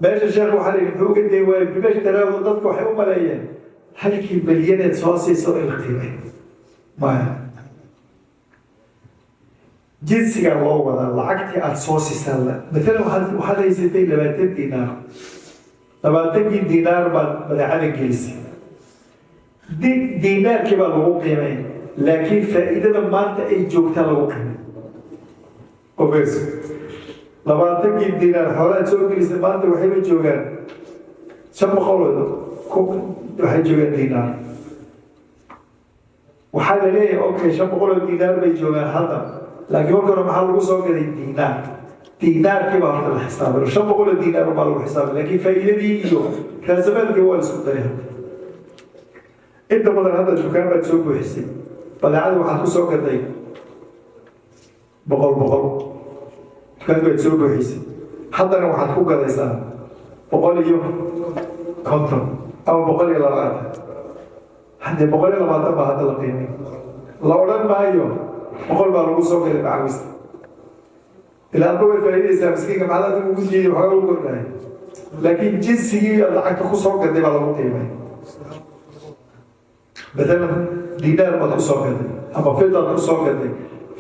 S1: Meesha sheekh waxaa la yidhi muxuu uga day waayo bimashtaraahu? Dadka waxay u maleeyeen halkii bilyaneed soo siiso in la qiimay. Maya, jinsiga loo wadaa lacagtii aada soo siisaa. Maalan waxaad haysatay 20 diinaar, 20-kii diinaar baad badeecada gelisay. Diinaarkii baa lagu qiimay, laakiin faa'iidada maanta ay joogtaa lagu qiimay. Ofeys 20-kii diinaar xoolaad soo gelisay maanta waxayba joogaan 500 waxay joogaan diinaar. Waxaa la leeyahay okay, 500 oo diinaar bay joogaan hadda, laakiin marka hore maxaa lagu soo gaday? Diinaar. Diinaarkii baa horta la xisaabay, 500 oo diinaar baa lagu xisaabay, laakiin faa'iidadii iyo raasamaalkii waa la isku daray. Hadda inta badan hadda dukaan baad soo buuxisay, badeecada waxaad ku soo gaday 100 100, dukaanka baad soo buuxisay, haddana waxaad ku gadaysaa 150 ama 120. Haddee 120 baa hadda la qiimay. La odhan maayo 100 baa lagu soo gaday macawista, ilaa adba way faa'iidaysaa. Miskiinka maxaad adigu ugu diiday? Waxoogaa ugu kordhahay, laakiin jinsigii aad lacagta ku soo gaday baa lagu qiimay. Maalan diinaar baad ku soo gaday ama fidaad ku soo gaday,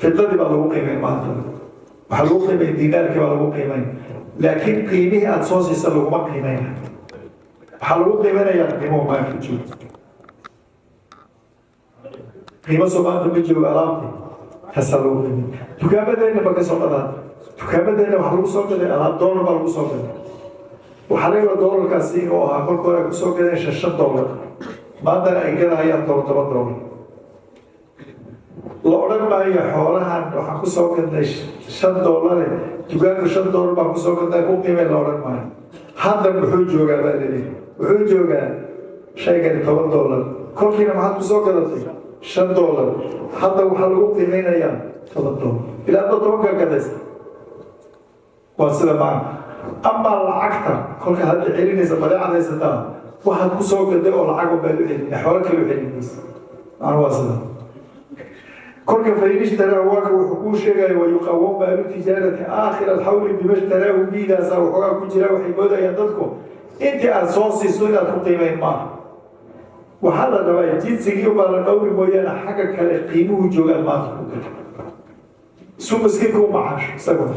S1: fidadii baa lagu qiimay. Maanta waxaa lagu qiimay diinaarkii baa lagu qiimay, laakiin qiimihii aada soo siisa laguma qiimayna. Waxaa lagu qiimaynayaa qiimuhu maanta joogo. Qiimo soo maanta ma joogo alaabtii, kaasaa lagu qiimay. Dukaamadeenna ba ka soo qadaata, dukaamadeenna waxaa lagu soo gaday alaab doolar baa lagu soo gaday. Waxaa laga yaabaa doolarkaasi inuu ahaa kolka hore ay kusoo gadeen shan shan doolar, maantana ay gadahayaan toban toban doolar. La odhan maayo xoolahan waxaan kusoo gadnay $5, dukaanku $5 baan kusoo gadnay, ku qiimay, la odhan maayo. Hadda muxuu joogaa baa laleeyahay? Wuxuu joogaa shaygani $10. Kolkiina maxaad kusoo gadatay? $5. Hadda waxaa lagu qiimeynayaa $10, ilaa adba tobankaa gadaysa. Waa sida maana. Amaa lacagta kolka hadda celinaysa badeecad haysataa, waxaad kusoo gaday oo lacag baad u celina, xoolo kale u celinaysa. Macna waa sida. Kolka fain ishtaraa, waaka wuxuu kuu sheegaya wayuqawamu maalu tijaarati aakhir alxawli bima ishtaraahu biidaasaa waxoogaa ku jira. Waxay moodayaan dadku intii aad soo siiso inaad ku qiimayn. Maaha, waxaa la rabaa jinsigii ubaa la dhowri mooyaane, xagga kale qiimuhu joogaan maanta ku gala su miskiinka u macaasho isaguna.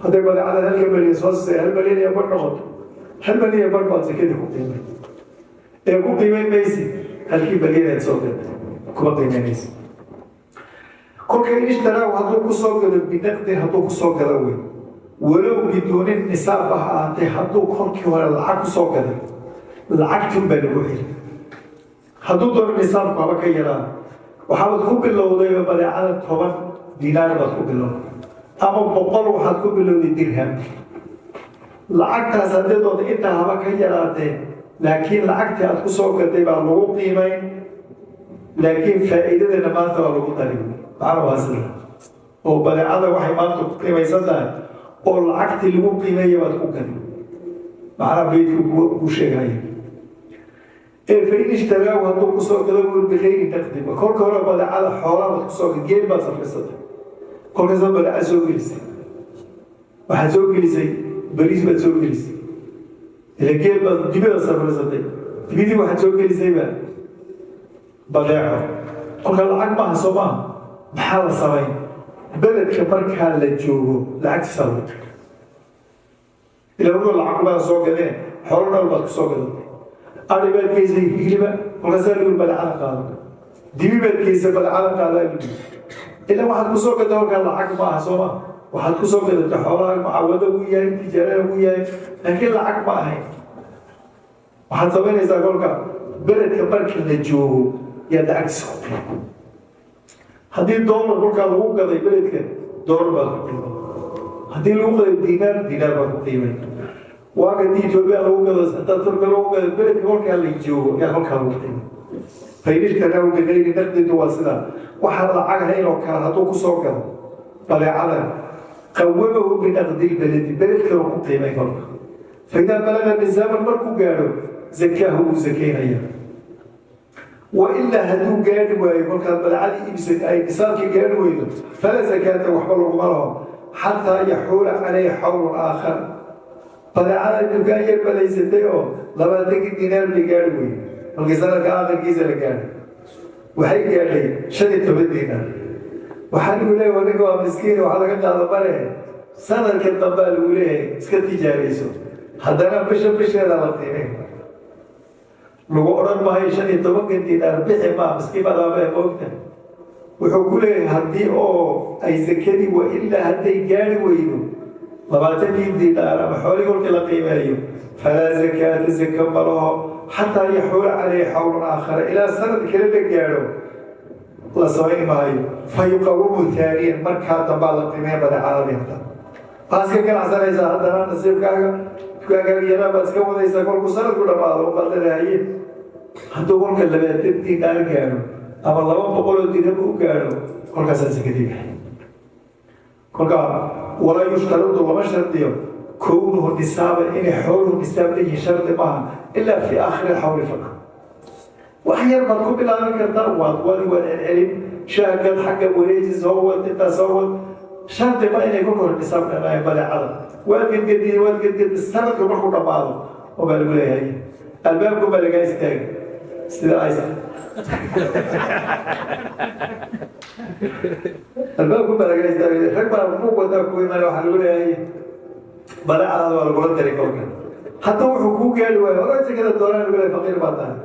S1: Hadday badeecada halka milyan soo siisay 1.5 milyan noqoto, 1.5 milyan baad sakadii ku qiimay ee ku qiimayn maysid halkii milyaneed soo gada kuma qiimaynaysid. Kolka in ishtaraahu, hadduu kusoo gado binaqdin, hadduu kusoo gado wey, walow biduuni nisaab ha ahaatee, hadduu kolkii hore lacag kusoo gaday, lacagtun baa lagu xiri. Hadduu doono nisaabku haba ka yaraan. Waxaabad ku bilowday badeecada 10 diinaar baad ku bilowday ama 100 waxaad ku bilowday dirham. Lacagtaas haddii doonto intaa haba ka yaraatee, laakiin lacagtii aad kusoo gaday baa lagu qiimayn, laakiin faa'iidadana maanta waa lagu dari. Macna waa sida oo badeecada waxay maanta ku qiimaysan tahay oo lacagtii lagu qiimeeya baad ku gadi. Macnaha beydku kuu sheegaya ee fain ishtaraahu hadduu kusoo gado buu bikayri naqdin. Kolka hore badeecada xoolaa baad kusoo, geel baad safrisatay, kolkaasaad badeeca soo gelisay. Waxaad soo gelisay bariis baad soo gelisay, ila geel baad dibida safrisatay, dibidii waxaad soo gelisayba badeeco. Kolka lacag maaha, soo maaha? Maxaa la samayn? Beledka markaa la joogo lacagtiisa lagu tago, ila wargo lacag kumaada soo gadeen, xoolo nool baad kusoo gadatay. Ari baad geysay hiliba, kolkaasaa lagu badeecada qaado. Dibi baad geysay, badeecada qaadaa lagu. Ila waxaad kusoo gaday kolkaa lacag maaha, soo maa? Waxaad kusoo gadatay xoolaha, mucaawado wuu yahay, tijaarada wuu yahay, laakiin lacag ma ahayn. Waxaad samaynaysaa kolka beledka marka la joogo yaad lacagtiisa ku qiimay. Haddii doolar kolkaa lagu gaday beledka, doolar baad ku qiimay. Haddii lagu gaday diinaar, diinaar baad ku qiimay. Waa haddii Etoobiya lagu gado, hadaa Turka lagu gado, beledka kolkaa la joogo yaa kolkaa lagu qiimay. Fain ishtaraahu bikayri naqdin, waa sidaa. Waxaa lacag hayn oo kale hadduu kusoo gado badeecadan, qawamahu binaqdi lbeledi, beledkana ku qiimay kolka. Faidaa balaga nisaaban, markuu gaadho, zakaahu, wuu zakeynaya. Wailaa hadduu gaadhi waayo, kolkaad badeecadii iibsa ay nisaabkii gaadhi weydo, falaa zakaata, waxba laguma laho, xataa yaxuula caleyhi xawlun aakhar. Badeecada dukaan yar badaysatay oo 20kii dinaar bay gaadhi weydo. Markii sanadka aakhirkiisa la gaadhay, waxay gaadhay 15 dinaar. Waxaa lagu leeyahay, ninka waa miskiin, waxa laga qaado male. Sanadka dambaa lagu leeyahay iska tijaarayso. Haddana bisha bisheeda la qiimay, lagu odhan maayo 15ka dinaar bixi maa, miskiin baad aabee moogta. Wuxuu ku leeyahay haddii oo ay zakadii, wa ilaa hadday gaari weydo 20kii dinaar ama xoolihii kolkii la qiimeeyo, falaa zakaata, zaka ma laho, xataa yaxuula caleyhi xawlun aakhara, ilaa sanad kale la gaadho la samayn maayo. Fa yuqawamu taaniyan, markaa dambaa la qiimeeya badeecadadii. Haddana baad iska ganacsanaysaa, haddana nasiibkaaga dukaankaaga yaraa baad iska wadaysaa. Kolkuu sanadku dhamaado baad leedahaye, hadduu kolka 20 dinaar gaadho ama 200 dirham u gaadho, kolkaasaa sakadii baxay. Kolka walaa yushtaradu, lama shardiyo, kownuhu nisaaban, inay xooluhu nisaab leeyihiin shardi maaha, ilaa fi aakhiri xawli faqat. Wax yar baad ku bilaaban kartaa, waad wadi, waad celcelin, shaagad xagga wareeji, soo wad, intaa soo wad. Shardi ma inay kolka hore nisaab dhanaayo badeecada. Waad gedgediye, waad gedgedi, sanadku markuu dhammaado oo baa lagu leeyahay albaabku baa lagaa istaagay sida ay albaabku baa lagaa istaagay. Rag baa ku wadaa ku imanaya, waxaa lagu leeyahay badeecadaada waa lagula daray. Kolka hadda wuxuu kuu gaari waayo, hore sakada doonaan lagu leeyahay, faqiir baa tahay.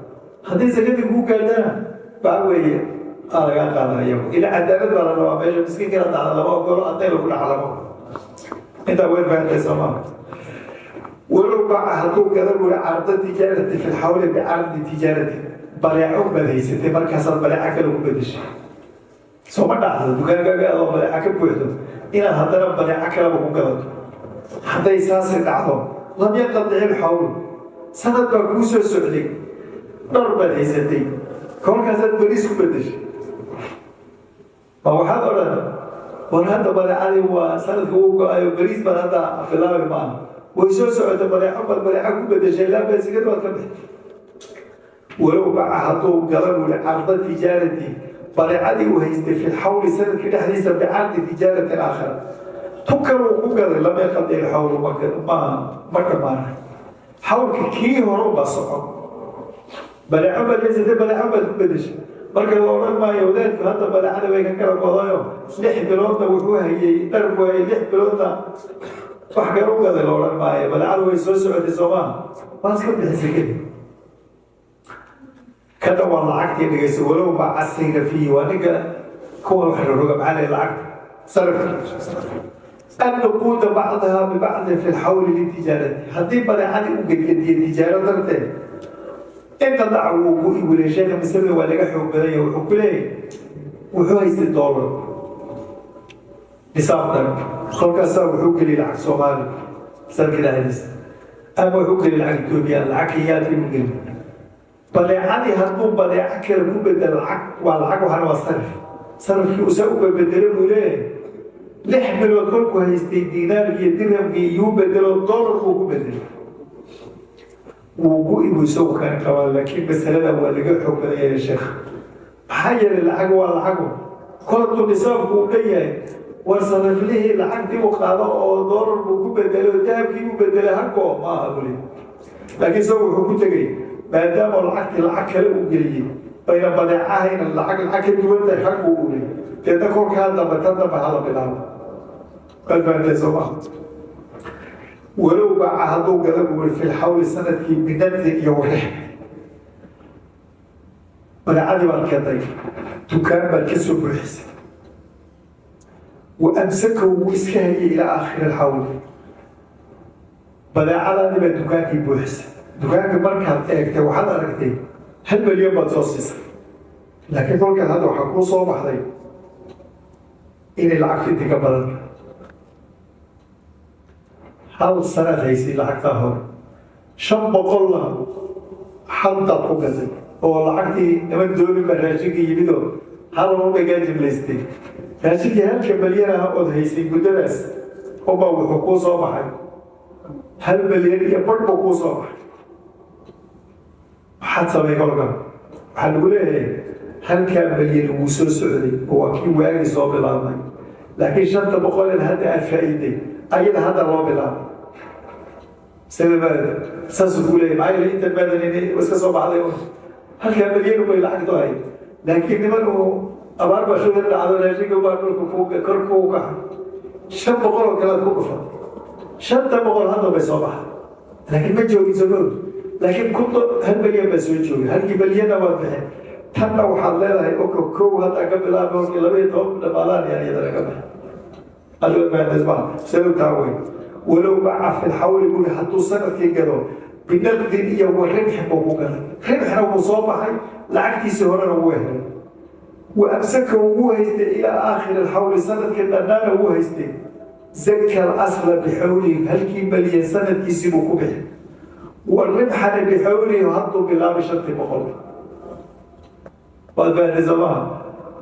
S1: Haddii sakadii kuu gaadhana, waxa weeye aa lagaa qaadanaya. Ila cadaalad baa la rabaa meesha, miskiinkana dhacda lama ogolo, hadday lagu dhaca lama ogolo. Intaa way fahantay, soomaa? Walow baca, hadduu gada buri carda tijaarati fi lxawli bicardi tijaarati, badeeco baad haysatay, markaasaad badeeco kale ku bedeshay. Soo ma dhacdo dukaankaaga adoo badeeco ka buuxdo inaad haddana badeeco kaleba ku gadato? Hadday saasi dhacdo, lam yanqadic ilxawl. Sanad baa kuu soo socday, dhar baad haysatay, kolkaasaad bariis ku bedeshay. Ma waxaad odhan, war hadda badeecadii waa sanadka uu go-ayo, bariis baad hadda bilaabi? Maaha, way soo socota, badeeco baad badeeco ku bedeshay, laa basikada waad ka bixi. Walow baca, hadduu gala buuri carda tijaarati, badeecadii uu haystay, fi lxawli, sanadkii dhexdiisa, bicardi tijaaratin aakhara, tu kaluu ku gaday, lam yanqadi ilxawlu, ma dhammaana xawlka, kii hore ubaa socon. Badeeco baad haysatay, badeeco baad ku bedeshay. Marka la odhan maayo wadaadku hadda badeecada way ka kala godayo, 6 biloodna wuxuu hayay dhar waayey, 6 biloodna wax kale u gaday, la odhan maayo. Badeecadu way soo socotay, soomaa? Waad iska bixisay kadib. Kada waa lacagtii, dhegeyso. Walow baca sayrafiyi, waa ninka kuwa wax roga, maxaa la lacagta sarifka, annuquuda bacdaha bibacdin fi lxawli litijaarati, haddii badeecadii u gedgediyey tijaaro darteed, inqadaca, wuu ku iwilay. Sheekha masalada waa laga xoog badan yahay. Wuxuu ku leeyahay, wuxuu haystay doolar nisaab dhan, kolkaasaa wuxuu geliyay lacag Soomaali sanadka dhexdiisa, ama wuxuu geliyay lacag Etoobiya, lacag Kenyaati buu geliyay. Badeecadii hadduu badeeco kale ku bedelo, lacag waa lacag, waxana waa sarif. Sarifkii uu saa u bedelo buu leeyahay, 6 bilood kolkuu haystay diinaarkii iyo dirhamkii iyuu bedelo, doolar buu ku bedelay. Wuu gu-i buu isagu kan qabaa, laakiin masalada waa laga xoog badan yahay, sheekh. Maxaa yeelay, lacag waa lacago. Kol hadduu nisaabku uu dhan yahay, war sariflihii lacagtii uu qaado oo doolar buu ku bedelay oo dahabkii u bedelay hagoo ma aha buli. Laakiin isagu wuxuu ku tegey, maadaama lacagtii lacag kale uu geliyey, bayna badeecahayna lacag lacag ka duwan tahay, xag uu uley. Deedna kolkaa dambe, tan dambe hala bilaabo. Waad fahamtay, soo maha? Walow baaca, hadduu gada buu yiri, fi lxawli, sanadkii, binadin iyo warix. Badeecadii baad keentay, dukaan baad ka soo buuxisay. Wa amsakahu, wuu iska hayay, ilaa aakhiri alxawli. Badeecadaadii baa dukaankii buuxisay. Dukaanka markaad eegtay, waxaad aragtay 1 milyan baad soo siisay, laakiin kolkaas hadda waxaa kuu soo baxday inay lacagtu intii ka badan. Hal sanaad haysay lacagtaa hore, 500-na haddaad ku gaday, oo lacagtii niman doomin baa raashinkii yimidoo hal udhagaa jiblaystay. Raashinkii halka milyan ah ood haysay muddadaas ubaa wuxuu kuu soo baxay 1.5 milyan buu kuu soo baxay. Maxaad samay kolka? Waxaa lagu leeyahay, halkaa milyan wuu soo socday oo waa kii waagii soo bilaabmay, laakiin 500-een hadda aad faa'iiday ayada hadda loo bilaabay. Sida maad saasuu kuu leeyahay. Maxaa yeelay, intan maadan iska soo baxday un halkaa milyan bay lacagtu ahayd, laakiin niman uu abaar baa shudan dhacdo, raashinka baa dhulka ku kor kuu kaxay, 500 oo kalead ku dhufan. 500 hadda bay soo baxday, laakiin ma joogin soo moog. Laakiin kun 1 milyan baa soo joogay, halkii milyanna waad bixin. Tanna waxaad leedahay oko kow hadda ka bilaabay, markii 12 dhamaadaan yaan iyadana ka bixin. Adigo taa wey. Walow baca fi lxawli buri, hadduu sanadkii gado, binaqdin iyo wa ribxin buu ku gaday. Ribxna wuu soo baxay, lacagtiisii horena wuu helay. Wa amsaka, wuu haystay, ilaa aakhiri alxawli, sanadkii dhannaana wuu haystay. Zaka alasla bixawlihi, halkii milyan sanadkiisii buu ku bixi. Wa ribxana bixawlihi, hadduu bilaabay 500-tii. Waad fahanay, soomaha?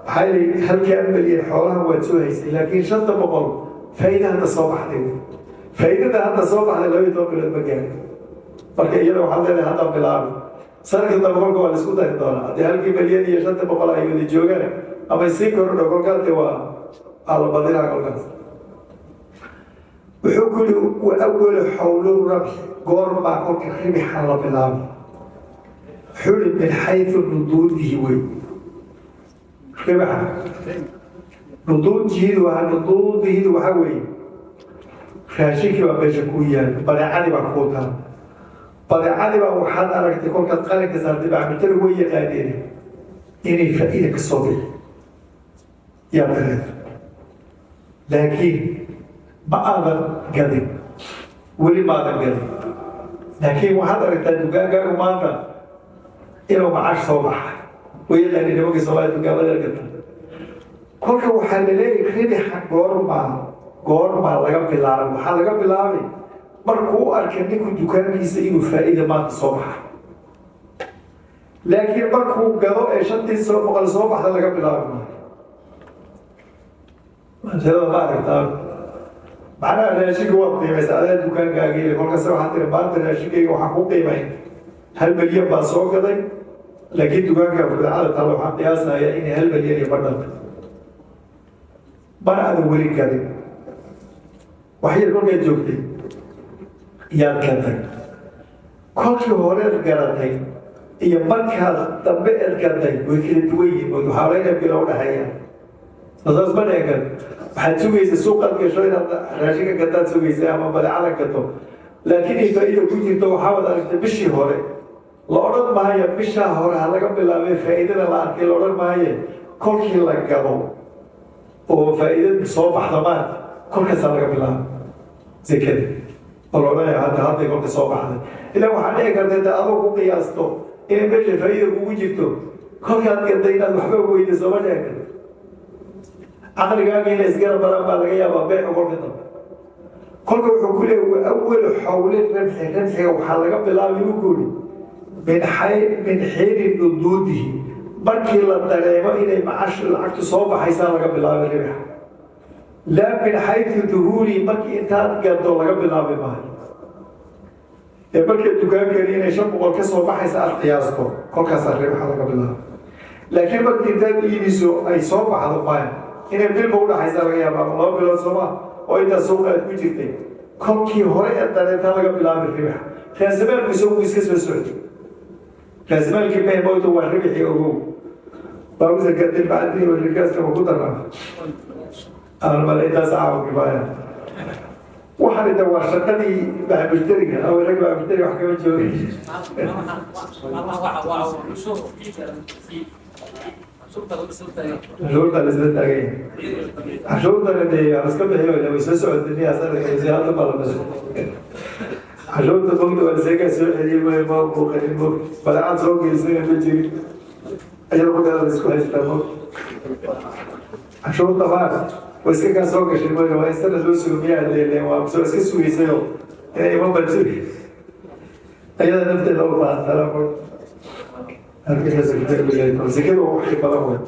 S1: Maxaa yeelay, halkaa milyan xoolaha waad soo haysay, laakiin 500 faa'iida hadda soo baxday. Faa'iidada hadda soo baxday 12 bilood ma gaarin. Marka iyada waxaad leedahay hadda bilaabay. Sanadka dambe kolka waa la isku dari doonaa, haddii halkii milyan iyo 500 ay wada joogaan ama sii kordho, kolkaas de waa la badinaa kolkaas. Wuxuu ku yidhi: wa awalu xawlu rabxi, goormaa kolka ribixan la bilaabay? Wuxuu yihi min xaytu nuduudihi wey. Ribaxa nuduujihidu waa nuduudihidu waxaa weeye, raashinkii baa meesha kuu yaal, badeecadii baa kuu taal. Badeecadii baa waxaad aragtay kolkaad qalinka saartay, bacmitari way yaqaaneen, inay faa'iida ka soo bixi yaa dareed, laakiin ma aadan gadin weli, maadan gadin. Laakiin waxaad aragtaa dukaankaagu maanta inuu macaash soo baxay. Way yaqaaneen nimankii Soomaaliya dukaamada gata. Kolka waxaa la leeyahay, ribixa goormaa laga bilaabay? Waxaa laga bilaabay markuu u arkay ninku dukaankiisa inuu faa'iida maanta soo baxay. Laakiin markuu gado ee 500-tii soo baxda laga bilaabi maayo. Masalada ma aragtaa? Macnaha, raashinka waad qiimaysa adaa dukaankaagii. Kolkaas waxaad tiri, maanta raashinkayga waxaan ku qiimayn 1 milyan baa soo gaday, laakiin dukaanka badeecada taal waxaan qiyaasayaa inay 1.5 milyan dhanta. Mana aadan weli gadin. Wax yar kolkaad joogtay yaad gaday. Kolkii horeed garatay iyo markaad dambe eed gaday way kala duwan yihiin. Waxaa laga bilo udhaxeeya, saas ma dhici karto. Waxaad sugaysa suuqaad gasho inaad raashinka gataad sugaysa ama badeecada gato, laakiin ay faa'iida ku jirto. Waxaa wad aragtay bishii hore. La odhan maayo bishaa hore ha laga bilaabay faa'iidada la arkay, la odhan maaye. Kolkii la gado oo faa'iidada soo baxda maanta, kolkaasaa laga bilaabay zekada oo la odhanaya hadda hadday kolka soo baxday. Ilaa waxaa dhici karta inta adoo ku qiyaasto inay meesha faa'iida kugu jirto, kolkaad gaday inaad waxba weyda. Sooma dhici karto? Caqligaaga inay isgarab maraan baa laga yaabaa beecu kolka dambe. Kolka wuxuu ku leeyay: wa awalu xawli ribxi, ribxiga waxaa laga bilaabay, buu ku yidhi, min xiini nuduudihi, markii la dareemo inay macash lacagtu soo baxaysaa laga bilaabay ribxa. Laa min xaytu duhuuri, markii intaad gado laga bilaabi maayo. Dee markay dukaankeeni inay 500 ka soo baxaysa aad qiyaasto, kolkaasaa ribaxa laga bilaabo. Laakiin markii intaad iibiso ay soo baxdo, maya, inay bilba udhaxaysa laga yaaba ama 2 bilood, sooma, oo intaa suuqa aad ku jirtay, kolkii hore ee dareetaa laga bilaabay ribaxa. Raasamaalku isagu iska soo socday, raasamaalkii mehmowda waa ribixii. Ogow, باب زكاة المعدن والركاز kama ku daraa aan male. Intaas caawa kifaaya. Waxaan inta waa shaqadii baxmushtariga ama rag baxmushtari wax kama joogay.
S3: Maalmaha waxa waa cusur cashuurta la isla taagay.
S1: Cashuurta la isla taagay, cashuurtana dee waa iska bixiyo, way soo socotay miyaa sanadka hadda baa la bixiyo cashuurta. Mogta waa laseegaa soo celiyey, ma ma muuqanin. Mog badeecad soo geysana ma jirin, ayada markaa la isku haystaa. Mog cashuurta maar way iska kaa soo gashay mooy, waa in sanad loo sugo miyaa? Dee waa soo iska sugaysayo inay iman baa ayada nafteeda u baahan tala. Mog halkaas, sekada waa wax badan wey.